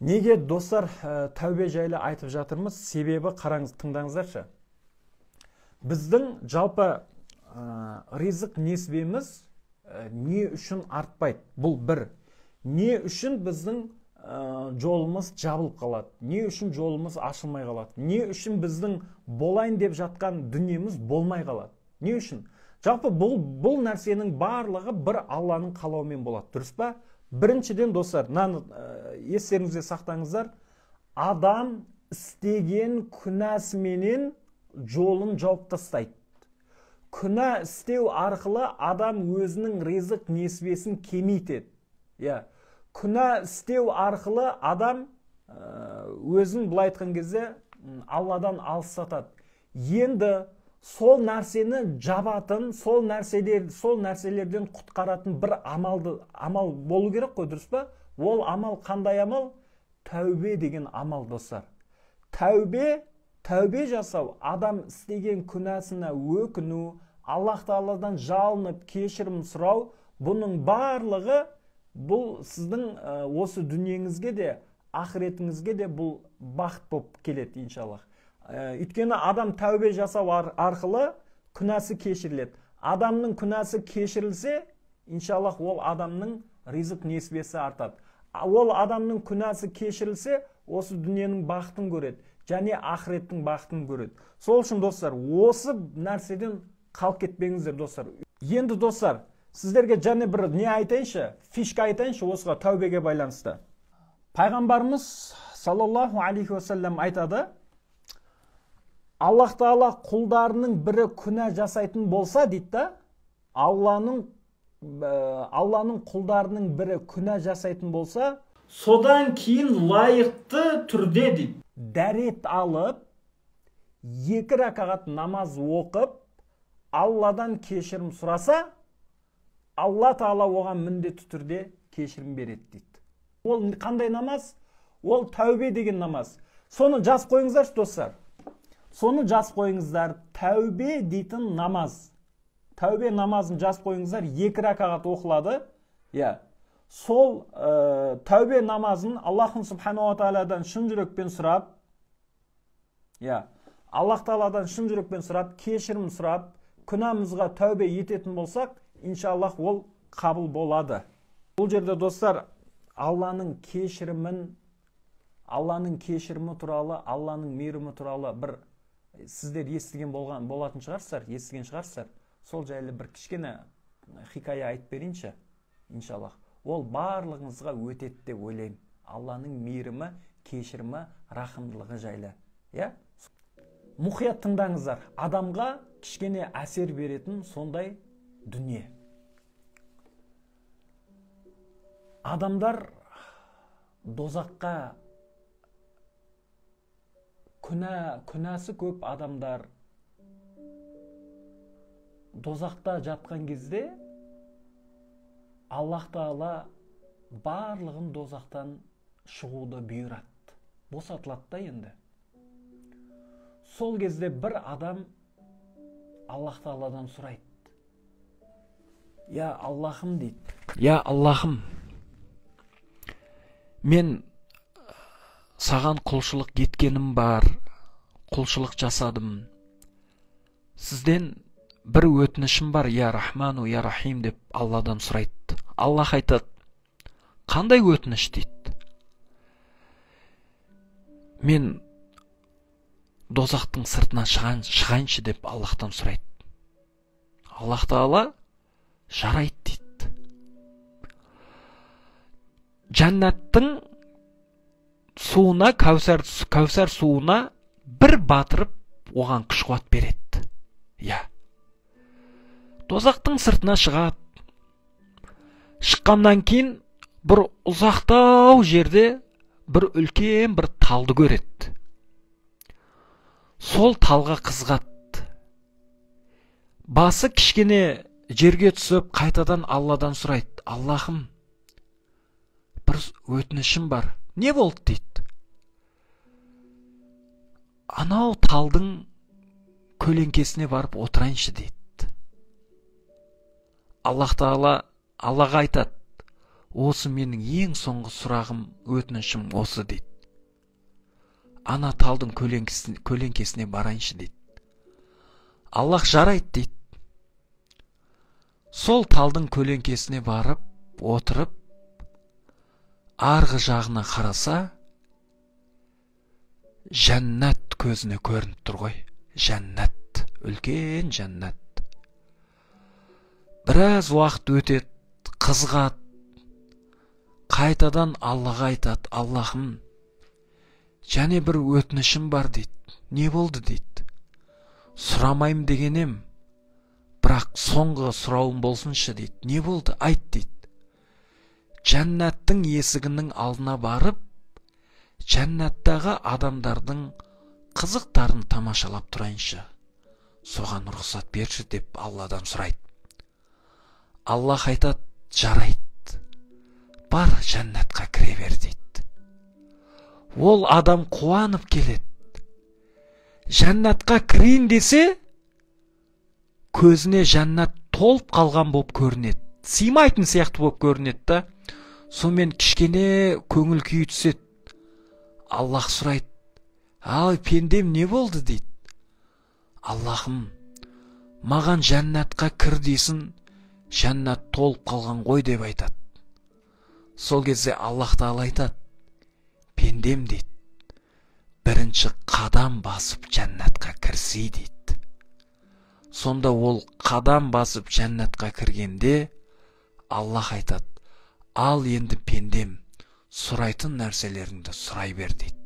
Неге, достар, тәубе жайлы айтып жатырмыз? Себебі қараңыз, тыңдаңыздаршы. Біздің жалпы ризық несібеміз не үшін артпайды? Бұл бір. Не үшін біздің жолымыз жабылып қалады? Не үшін жолымыз ашылмай қалады? Не үшін біздің болайын деп жатқан дүниеміз болмай қалады? Не үшін? Жалпы бұл нәрсенің барлығы бір Алланың қалауымен болады, дұрыс па? Біріншіден, достар, мынаны естеріңізде сақтаңыздар, адам істеген күнәсіменен жолын жауып тастайды. Күнә істеу арқылы адам өзінің ризық несібесін кемейтеді. Иә. Күнә істеу арқылы адам өзін былай айтқан кезде Алладан алыстатады. Енді сол нәрсені жабатын, сол нәрселерден құтқаратын бір амал болу керек қой, дұрыс па? Ол амал қандай амал? Тәубе деген амал, достар. Тәубе жасау, адам істеген күнәсіне өкіну, Аллах тағаладан жалынып кешірім сұрау, бұның барлығы бұл сіздің осы дүниеңізге де, ақыретіңізге де бұл бақыт болып келеді, иншаллах. Өйткені адам тәубе жасау арқылы күнәсі кешіріледі. Адамның күнәсі кешірілсе, иншаллах, ол адамның ризық несібесі артады. Ол адамның күнәсі кешірілсе, осы дүниенің бақытын көреді және ақыреттің бақытын көреді. Сол үшін, достар, осы нәрседен қалып кетпеңіздер, достар. Енді, достар, сіздерге және бір не айтайыншы, фишка айтайыншы осыға, тәубеге байланысты. Пайғамбарымыз саллаллаху алейхи уассалам айтады: Аллах тағала құлдарының бірі күнә жасайтын болса, дейді да, Алланың құлдарының бірі күнә жасайтын болса, содан кейін лайықты түрде, дейді, дәрет алып, 2 ракағат намаз оқып, Алладан кешірім сұраса, Алла тағала оған міндетті түрде кешірім береді, дейді. Ол қандай намаз? Ол тәубе деген намаз. Соны жазып қойыңыздаршы, достар. Соны жазып қойыңыздар, тәубе дейтін намаз. Тәубе намазын жазып қойыңыздар, 2 ракағат оқылады. Иә. Сол тәубе намазын Аллахын субханала тағаладан шын жүрекпен сұрап, иә, Аллах тағаладан шын жүрекпен сұрап, кешірім сұрап, күнәмізға тәубе ететін болсақ, иншаллах ол қабыл болады. Бұл жерде, достар, Алланың кешірімін, Алланың кешірімі туралы, Алланың мейірімі туралы бір сіздер естіген болатын шығарсыздар, естіген шығарсыздар. Сол жайлы бір кішкене хикая айтып берейінші, иншаллах. Ол барлығыңызға өтеді деп ойлаймын. Алланың мейірімі, кешірімі, рахымдылығы жайлы. Иә? Мұқият тыңдаңыздар. Адамға кішкене әсер беретін сондай дүние. Адамдар дозаққа күнәсі көп адамдар дозақта жатқан кезде Аллах тағала барлығын дозақтан шығуды бұйырады, босатылады да енді. Сол кезде бір адам Аллах тағаладан сұрайды. Я Аллахым, дейді. Я Аллахым, мен саған құлшылық еткенім бар, құлшылық жасадым. Сізден бір өтінішім бар, я Рахману, я Рахим деп Алладан сұрайды. Аллах айтады, қандай өтініш, дейді. Мен дозақтың сыртынан шығайыншы деп Аллахтан сұрайды. Аллах тағала жарайды, дейді. Жәннаттың суына, кәусар суына бір батырып, оған күш қуат береді. Я. Дозақтың сыртына шығады. Шыққаннан кейін бір ұзақтау жерде бір үлкен бір талды көреді. Сол талға қызғады. Басы кішкене жерге түсіп, қайтадан Алладан сұрайды. Аллахым, бір өтінішім бар. Не болды, дейді. Анау талдың көлеңкесіне барып отырайыншы, дейді. Аллах тағала Аллаға айтады, осы менің ең соңғы сұрағым, өтінішім осы дейді. Ана талдың көлеңкесіне барайыншы дейді. Аллах жарайды дейді. Сол талдың көлеңкесіне барып, отырып, арғы жағына қараса, жәннат көзіне көрініп тұр ғой. Жәннат, үлкен жәннат. Біраз уақыт өтеді, қызғады. Қайтадан Аллаға айтады, Аллахым, және бір өтінішім бар дейді. Не болды дейді. Сұрамайым деген ем, бірақ соңғы сұрауым болсыншы дейді. Не болды, айт дейді. Жәннаттың есігінің алдына барып, жәннаттағы адамдардың қызықтарын тамашалап тұрайыншы. Соған рұқсат берші деп Алладан сұрайды. Аллах айтады, жарайды, бар жәннатқа кіре бер дейді. Ол адам қуанып келеді. Жәннатқа кірейін десе, көзіне жәннат толып қалған болып көрінеді. Сыймайтын сияқты болып көрінеді да. Сонымен кішкене көңіл күйі түседі. Аллах сұрайды, ал пендем не болды дейді. Аллахым, маған жәннатқа кір дейсін, жәннат толып қалған ғой деп айтады. Сол кезде Аллах тағала айтады, пендем дейді, бірінші қадам басып жәннатқа кірсей дейді. Сонда ол қадам басып жәннатқа кіргенде, Аллах айтады, ал енді пендем, сұрайтын нәрселеріңді сұрай бер дейді.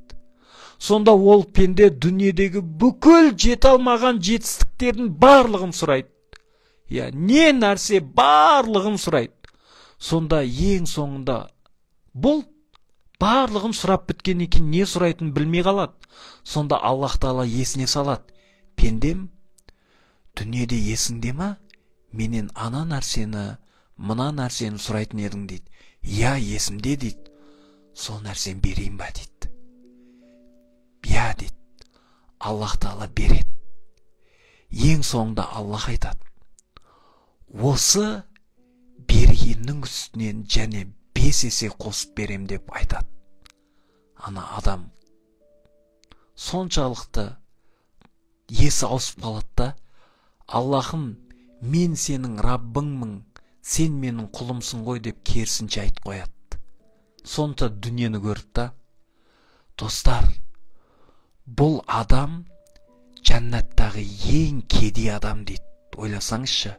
Сонда ол пенде дүниедегі бүкіл жете алмаған жетістіктердің барлығын сұрайды. Я, не нәрсе барлығын сұрайды. Сонда ең соңында бұл барлығын сұрап біткеннен кейін не сұрайтынын білмей қалады. Сонда Аллах тағала есіне салады. Пендем, дүниеде есіңде ма? Менен ана нәрсені, мына нәрсені сұрайтын едің дейді. Я, есімде дейді. Сол нәрсені берейін ба дейді. Я дейді. Аллах тағала береді. Ең соңында Аллах айтады, осы бергеннің үстінен және 5 есе қосып берем деп айтады. Ана адам соншалықты есі ауысып қалады да, Аллахым, мен сенің Раббыңмын, сен менің құлымсың ғой деп керісінше айтып қояды. Сонша дүниені көрді да. Достар, бұл адам жәннаттағы ең кедей адам дейді. Ойласаңызшы,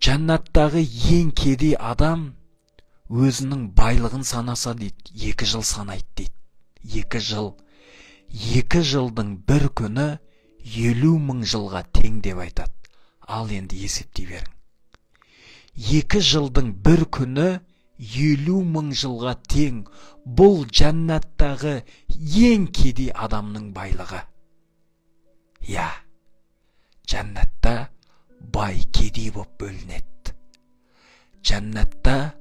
жәннаттағы ең кедей адам өзінің байлығын санаса дейді, 2 жыл санайды дейді. 2 жыл. 2 жылдың бір күні 50 мың жылға тең деп айтады. Ал енді есептей берің. 2 жылдың бір күні 50 мың жылға тең. Бұл жәннаттағы ең кедей адамның байлығы. Я, жәннатта бай кедей боп бөлінеді. Жәннатта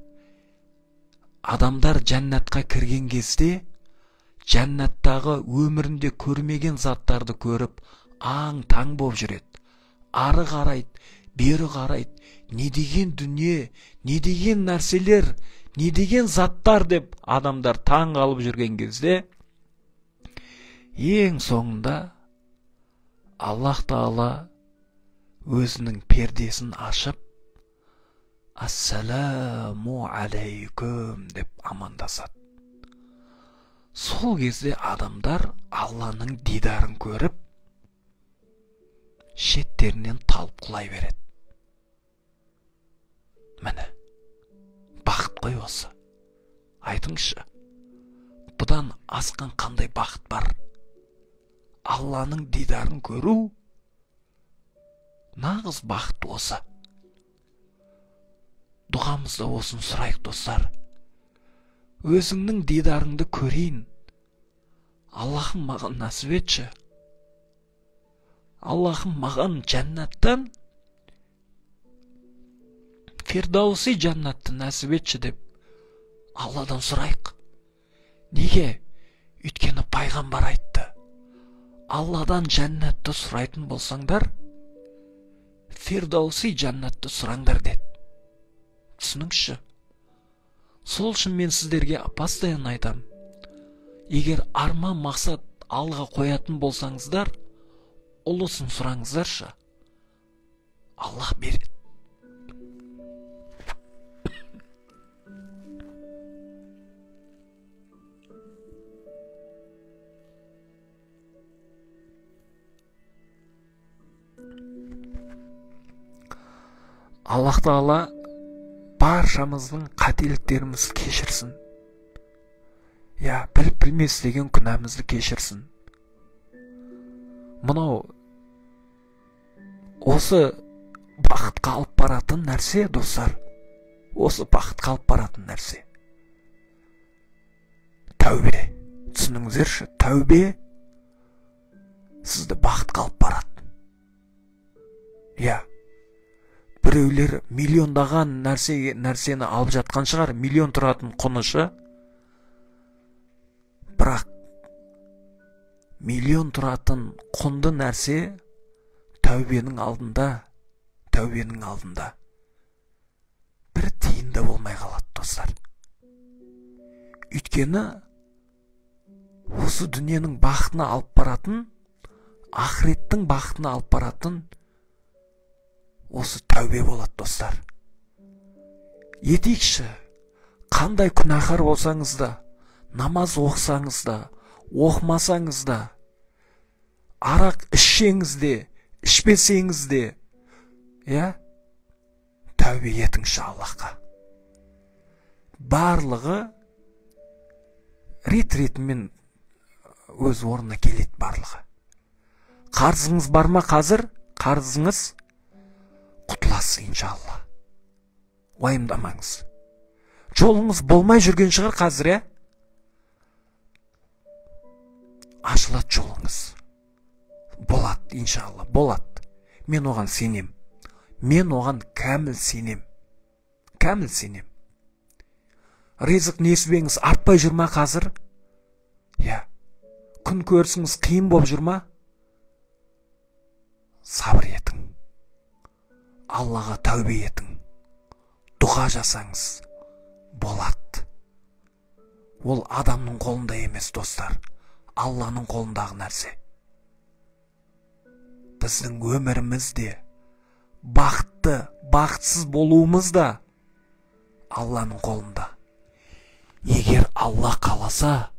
адамдар жәннатқа кірген кезде жәннаттағы өмірінде көрмеген заттарды көріп аң-таң боп жүреді. Ары қарайды, бері қарайды, не деген дүние, не деген нәрселер, не деген заттар деп адамдар таң қалып жүрген кезде ең соңында Аллах тағала өзінің пердесін ашып, ассаламу алейкум деп амандасады. Сол кезде адамдар Алланың дидарын көріп, шеттерінен талып құлай береді. Міне, бақыт қой осы. Айтыңызшы, бұдан асқан қандай бақыт бар? Алланың дидарын көру нағыз бақыт осы. Дұғамызда осын сұрайық, достар. Өзіңнің дидарыңды көрейін. Аллахым, маған нәсіп етші. Аллахым, маған жәннаттан Фирдауси жәннатты нәсіп етші деп Алладан сұрайық. Неге? Өйткені пайғамбар айтты, Алладан жәннатты сұрайтын болсаңдар, Фирдауси жәннатты сұраңдар деді. Түсініңізші. Сол үшін мен сіздерге постоянно айтамын. Егер арман мақсат алға қоятын болсаңыздар, ұлысын сұраңыздаршы. Аллах береді. Аллах тағала баршамыздың қателіктерімізді кешірсін. Я, біліп білмес деген күнәмізді кешірсін. Мынау осы бақытқа алып баратын нәрсе, достар. Осы бақытқа алып баратын нәрсе. Тәубе. Түсініңіздерші, тәубе сізді бақытқа алып барады. Я. Біреулер миллиондаған нәрсені алып жатқан шығар, миллион тұратын құнышы. Бірақ миллион тұратын құнды нәрсе тәубенің алдында, тәубенің алдында бір тиын да болмай қалады, достар. Өйткені осы дүниенің бақытына алып баратын, ақыреттің бақытына алып баратын осы тәубе болады, достар. Етейікші, қандай күнәһар болсаңыз да, намаз оқысаңыз да, оқымасаңыз да, арақ ішсеңіз де, ішпесеңіз де, иә, тәубе етіңізші Аллахқа. Барлығы рет-ретімен өз орнына келеді барлығы. Қарызыңыз бар ма қазір? Қарызыңыз құтыласыз иншалла. Уайымдамаңыз. Жолыңыз болмай жүрген шығар қазір, ә? Ашылады жолыңыз. Болады, иншалла, болады. Мен оған сенем. Мен оған кәміл сенем. Кәміл сенем. Ризық несібеңіз артпай жүр ма қазір? Иә. Күн көрісіңіз қиын болып жүр ма? Сабыр етің. Аллаға тәубе етің. Дұға жасаңыз. Болады. Ол адамның қолында емес, достар. Алланың қолындағы нәрсе. Біздің өміріміз де, бақытты, бақытсыз болуымыз да Алланың қолында. Егер Алла қаласа,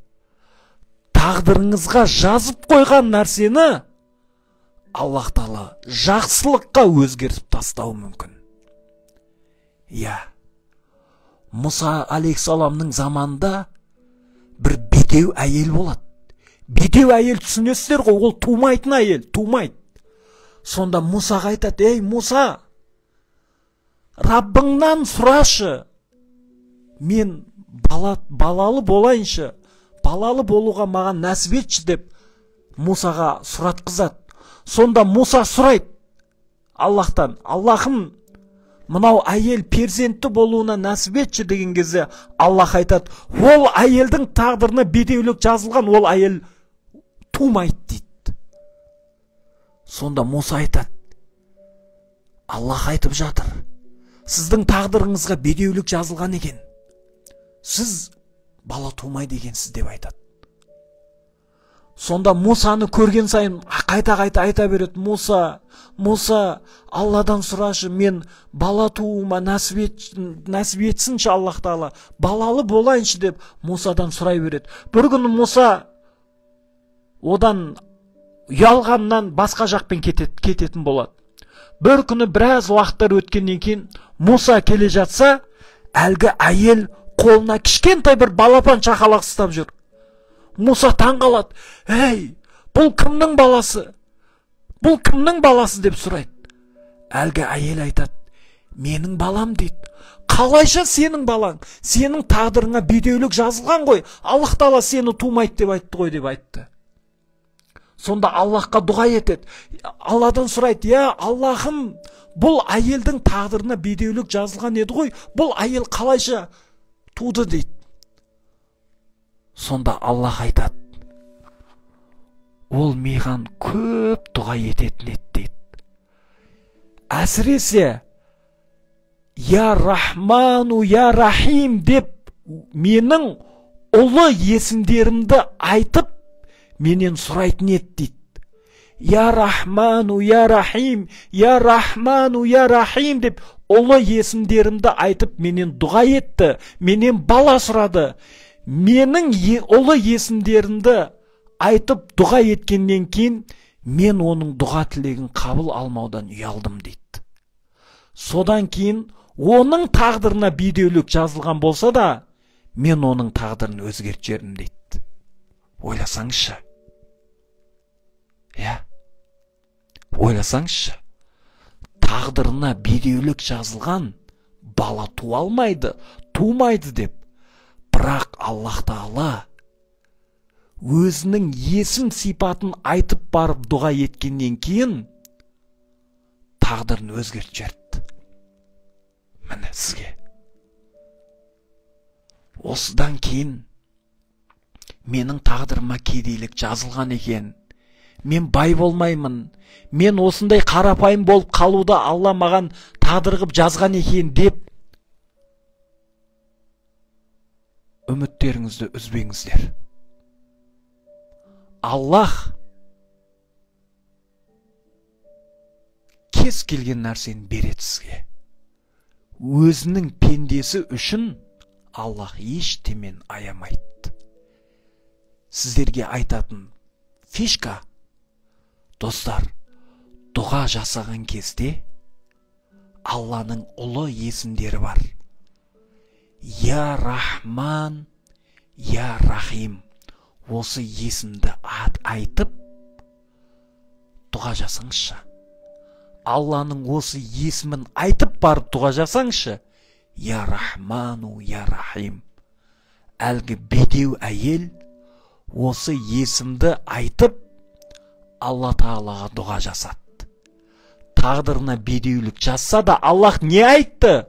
тағдырыңызға жазып қойған нәрсені Аллах тағала жақсылыққа өзгертіп тастауы мүмкін. Иә. Мұса алейхиссаламның заманында бір бедеу әйел болады. Бедеу әйел, түсінесіздер ғой, ол тумайтын әйел, тумайды. Сонда Мұсаға айтады: "Ей, Мұса, Раббыңнан сұрашы, мен балалы болайыншы, балалы болуға маған нәсіп етші" деп Мұсаға сұратқызады. Сонда Мұса сұрайды Аллахтан: "Аллахым, мынау әйел перзентті болуына нәсіп етші" деген кезде Аллах айтады: "Ол әйелдің тағдырына бедеулік жазылған, ол әйел тумайды" дейді. Сонда Мұса айтады: "Аллах айтып жатыр, сіздің тағдырыңызға бедеулік жазылған екен, сіз бала тумайды екенсіз" деп айтады. Сонда Мұсаны көрген сайын қайта-қайта айта береді: "Мұса, Мұса, Алладан сұрашы, мен бала тууыма нәсіп етсінші Аллах тағала, балалы болайыншы" деп Мұсадан сұрай береді. Бір күні Мұса одан ұялғаннан басқа жақпен кететін болады. Бір күні біраз уақыттар өткеннен кейін Мұса келе жатса, әлгі әйел қолына кішкентай бір балапан шақалақ ұстап жүр. Мұса таң қалады: "Ей, бұл кімнің баласы? Бұл кімнің баласы?" деп сұрайды. Әлгі әйел айтады: "Менің балам" дейді. "Қалайша сенің балаң? Сенің тағдырыңа бедеулік жазылған ғой, Аллах тағала сені тумайды деп айтты ғой" деп айтты. Сонда Аллахқа дұға етеді. Алладан сұрайды: "Я Аллахым, бұл әйелдің тағдырына бедеулік жазылған еді ғой, бұл әйел қалайша туды?" дейді. Сонда Аллах айтады: "Ол маған көп дұға ететін еді" дейді. Әсіресе Я Рахману, Я Рахим деп менің ұлы есімдерімді айтып, менен сұрайтын еді дейді. Я Рахману, Я Рахим, Я Рахману, Я Рахим деп ұлы есімдерімді айтып, менен дұға етті, менен бала сұрады. Менің ұлы есімдерімді айтып дұға еткеннен кейін мен оның дұға тілегін қабыл алмаудан ұялдым дейді. Содан кейін оның тағдырына бедеулік жазылған болса да, мен оның тағдырын өзгертіп жібердім дейді. Ойласаңызшы. Иә. Ойласаңызшы. Тағдырына бедеулік жазылған бала туа алмайды, тумайды деп. Бірақ Аллах Тағала өзінің есім сипатын айтып барып дұға еткеннен кейін тағдырын өзгертіп жіберді. Міне сізге. Осыдан кейін менің тағдырыма кедейлік жазылған екен, мен бай болмаймын, мен осындай қарапайым болып қалуда Алла маған тағдыр қып жазған екен деп үміттеріңізді үзбеңіздер. Аллах кез келген нәрсені береді сізге. Өзінің пендесі үшін Аллах ештемен аямайды. Сіздерге айтатын фишка, достар, дұға жасаған кезде Алланың ұлы есімдері бар. Я Рахман, Я Рахим. Осы есімді айтып дұға жасаңызшы. Алланың осы есімін айтып барып дұға жасаңызшы. Я Рахману, Я Рахим. Әлгі бедеу әйел осы есімді айтып Алла Тағалаға дұға жасады. Тағдырына бедеулік жазса да Аллах не айтты?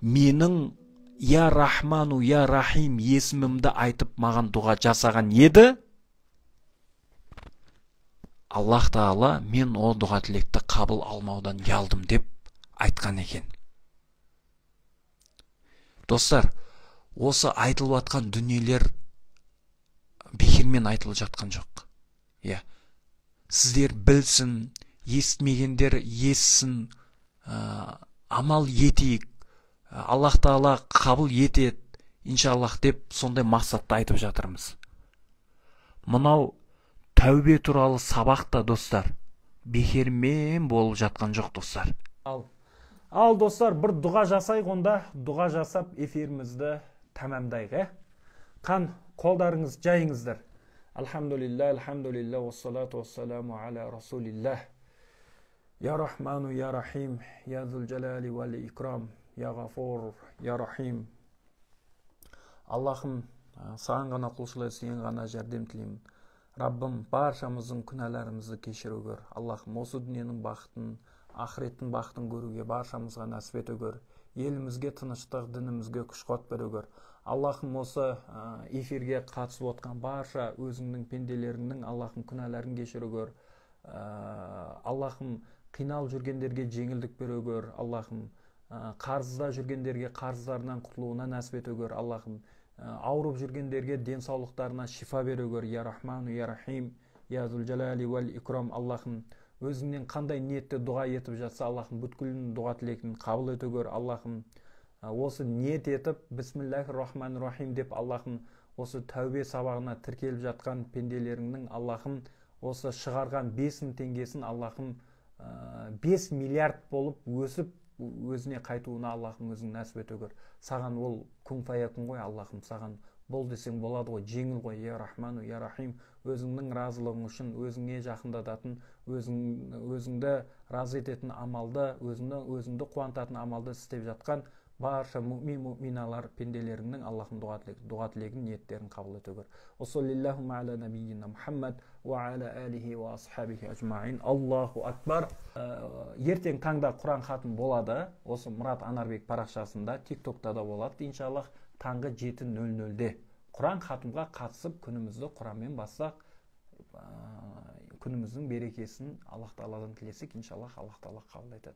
Менің Я Рахману, Я Рахим есімімді айтып маған дұға жасаған еді. Аллах Тағала мен о дұға тілекті қабыл алмаудан ұялдым деп айтқан екен. Достар, осы айтылып жатқан дүниелер бекермен айтылып жатқан жоқ. Иә. Сіздер білсін, естімегендер естісін, амал етейік, Аллах Тағала қабыл етеді, иншаллах деп сондай мақсатта айтып жатырмыз. Мынау тәубе туралы сабақ та, достар, бекермен болып жатқан жоқ, достар. Ал достар, бір дұға жасайық онда, дұға жасап эфирімізді тәмамдайық, Қан қолдарыңыз жайыңыздар. Альхамдулилля, альхамдулилля, уассалату уассаламу аля расулиллах. Я Рахману, Я Рахим, Я Зул-Джалали вал Икрам, Я Ғафур, Я Рахим. Аллахым, саған ғана құлшылық, сен ғана жәрдем тілеймін. Раббым, баршамыздың күнәларымызды кешіре көр. Аллахым, осы дүниенің бақытын, ақыреттің бақытын көруге баршамызға нәсіп ете көр. Елімізге тыныштық, дінімізге күш-қуат бере көр. Аллахым, осы эфирге қатысып отқан барша өзіңнің пенделеріңнің Аллахым күнәларын кешіре көр. Аллахым, қиналып жүргендерге жеңілдік бере көр. Аллахым, қарызда жүргендерге қарыздарынан құтылуына нәсіп ете көр. Аллахым, ауырып жүргендерге денсаулықтарына шифа бере көр. Я Рахману, Я Рахим, Я Зул-Джалали вал Икрам. Аллахым, өзіңнен қандай ниетте дұға етіп жатса, Аллахым, бүткілінің дұға тілегін қабыл ете көр. Аллахым, осы ниет етіп Бисмиллахир Рахманир Рахим деп Аллахым осы тәубе сабағына тіркеліп жатқан пенделеріңнің Аллахым осы шығарған 5000 теңгесін Аллахым 5 миллиард болып өсіп өзіне қайтуына Аллахым өзің нәсіп ете көр. Саған ол күн фаякүн ғой, Аллахым, саған бол десең болады ғой, жеңіл ғой. Я Рахману, Я Рахим, өзіңнің разылығың үшін өзіңе жақындататын, өзіңді разы ететін амалды, өзіңді қуантатын амалды істеп жатқан барша мумин муминалар пенделеріңнің Аллахым дұға тілегін, ниеттерін қабыл ете көр. Уассаллаху аля набийина Мухаммад уа аля алихи уа асхабихи ажмаин. Аллаху акбар. Ертең таңда Құран хатым болады. Осы Мұрат Анарбек парақшасында, TikTok'та да болады, иншаллах, таңғы 7:00-де. Құран хатымға қатысып күнімізді Құранмен бассақ, күніміздің берекесін Аллах Тағаладан тілесек, иншаллах Аллах Тағала қабыл етеді.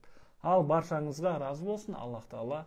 Ал баршаңызға разы болсын Аллах Тағала.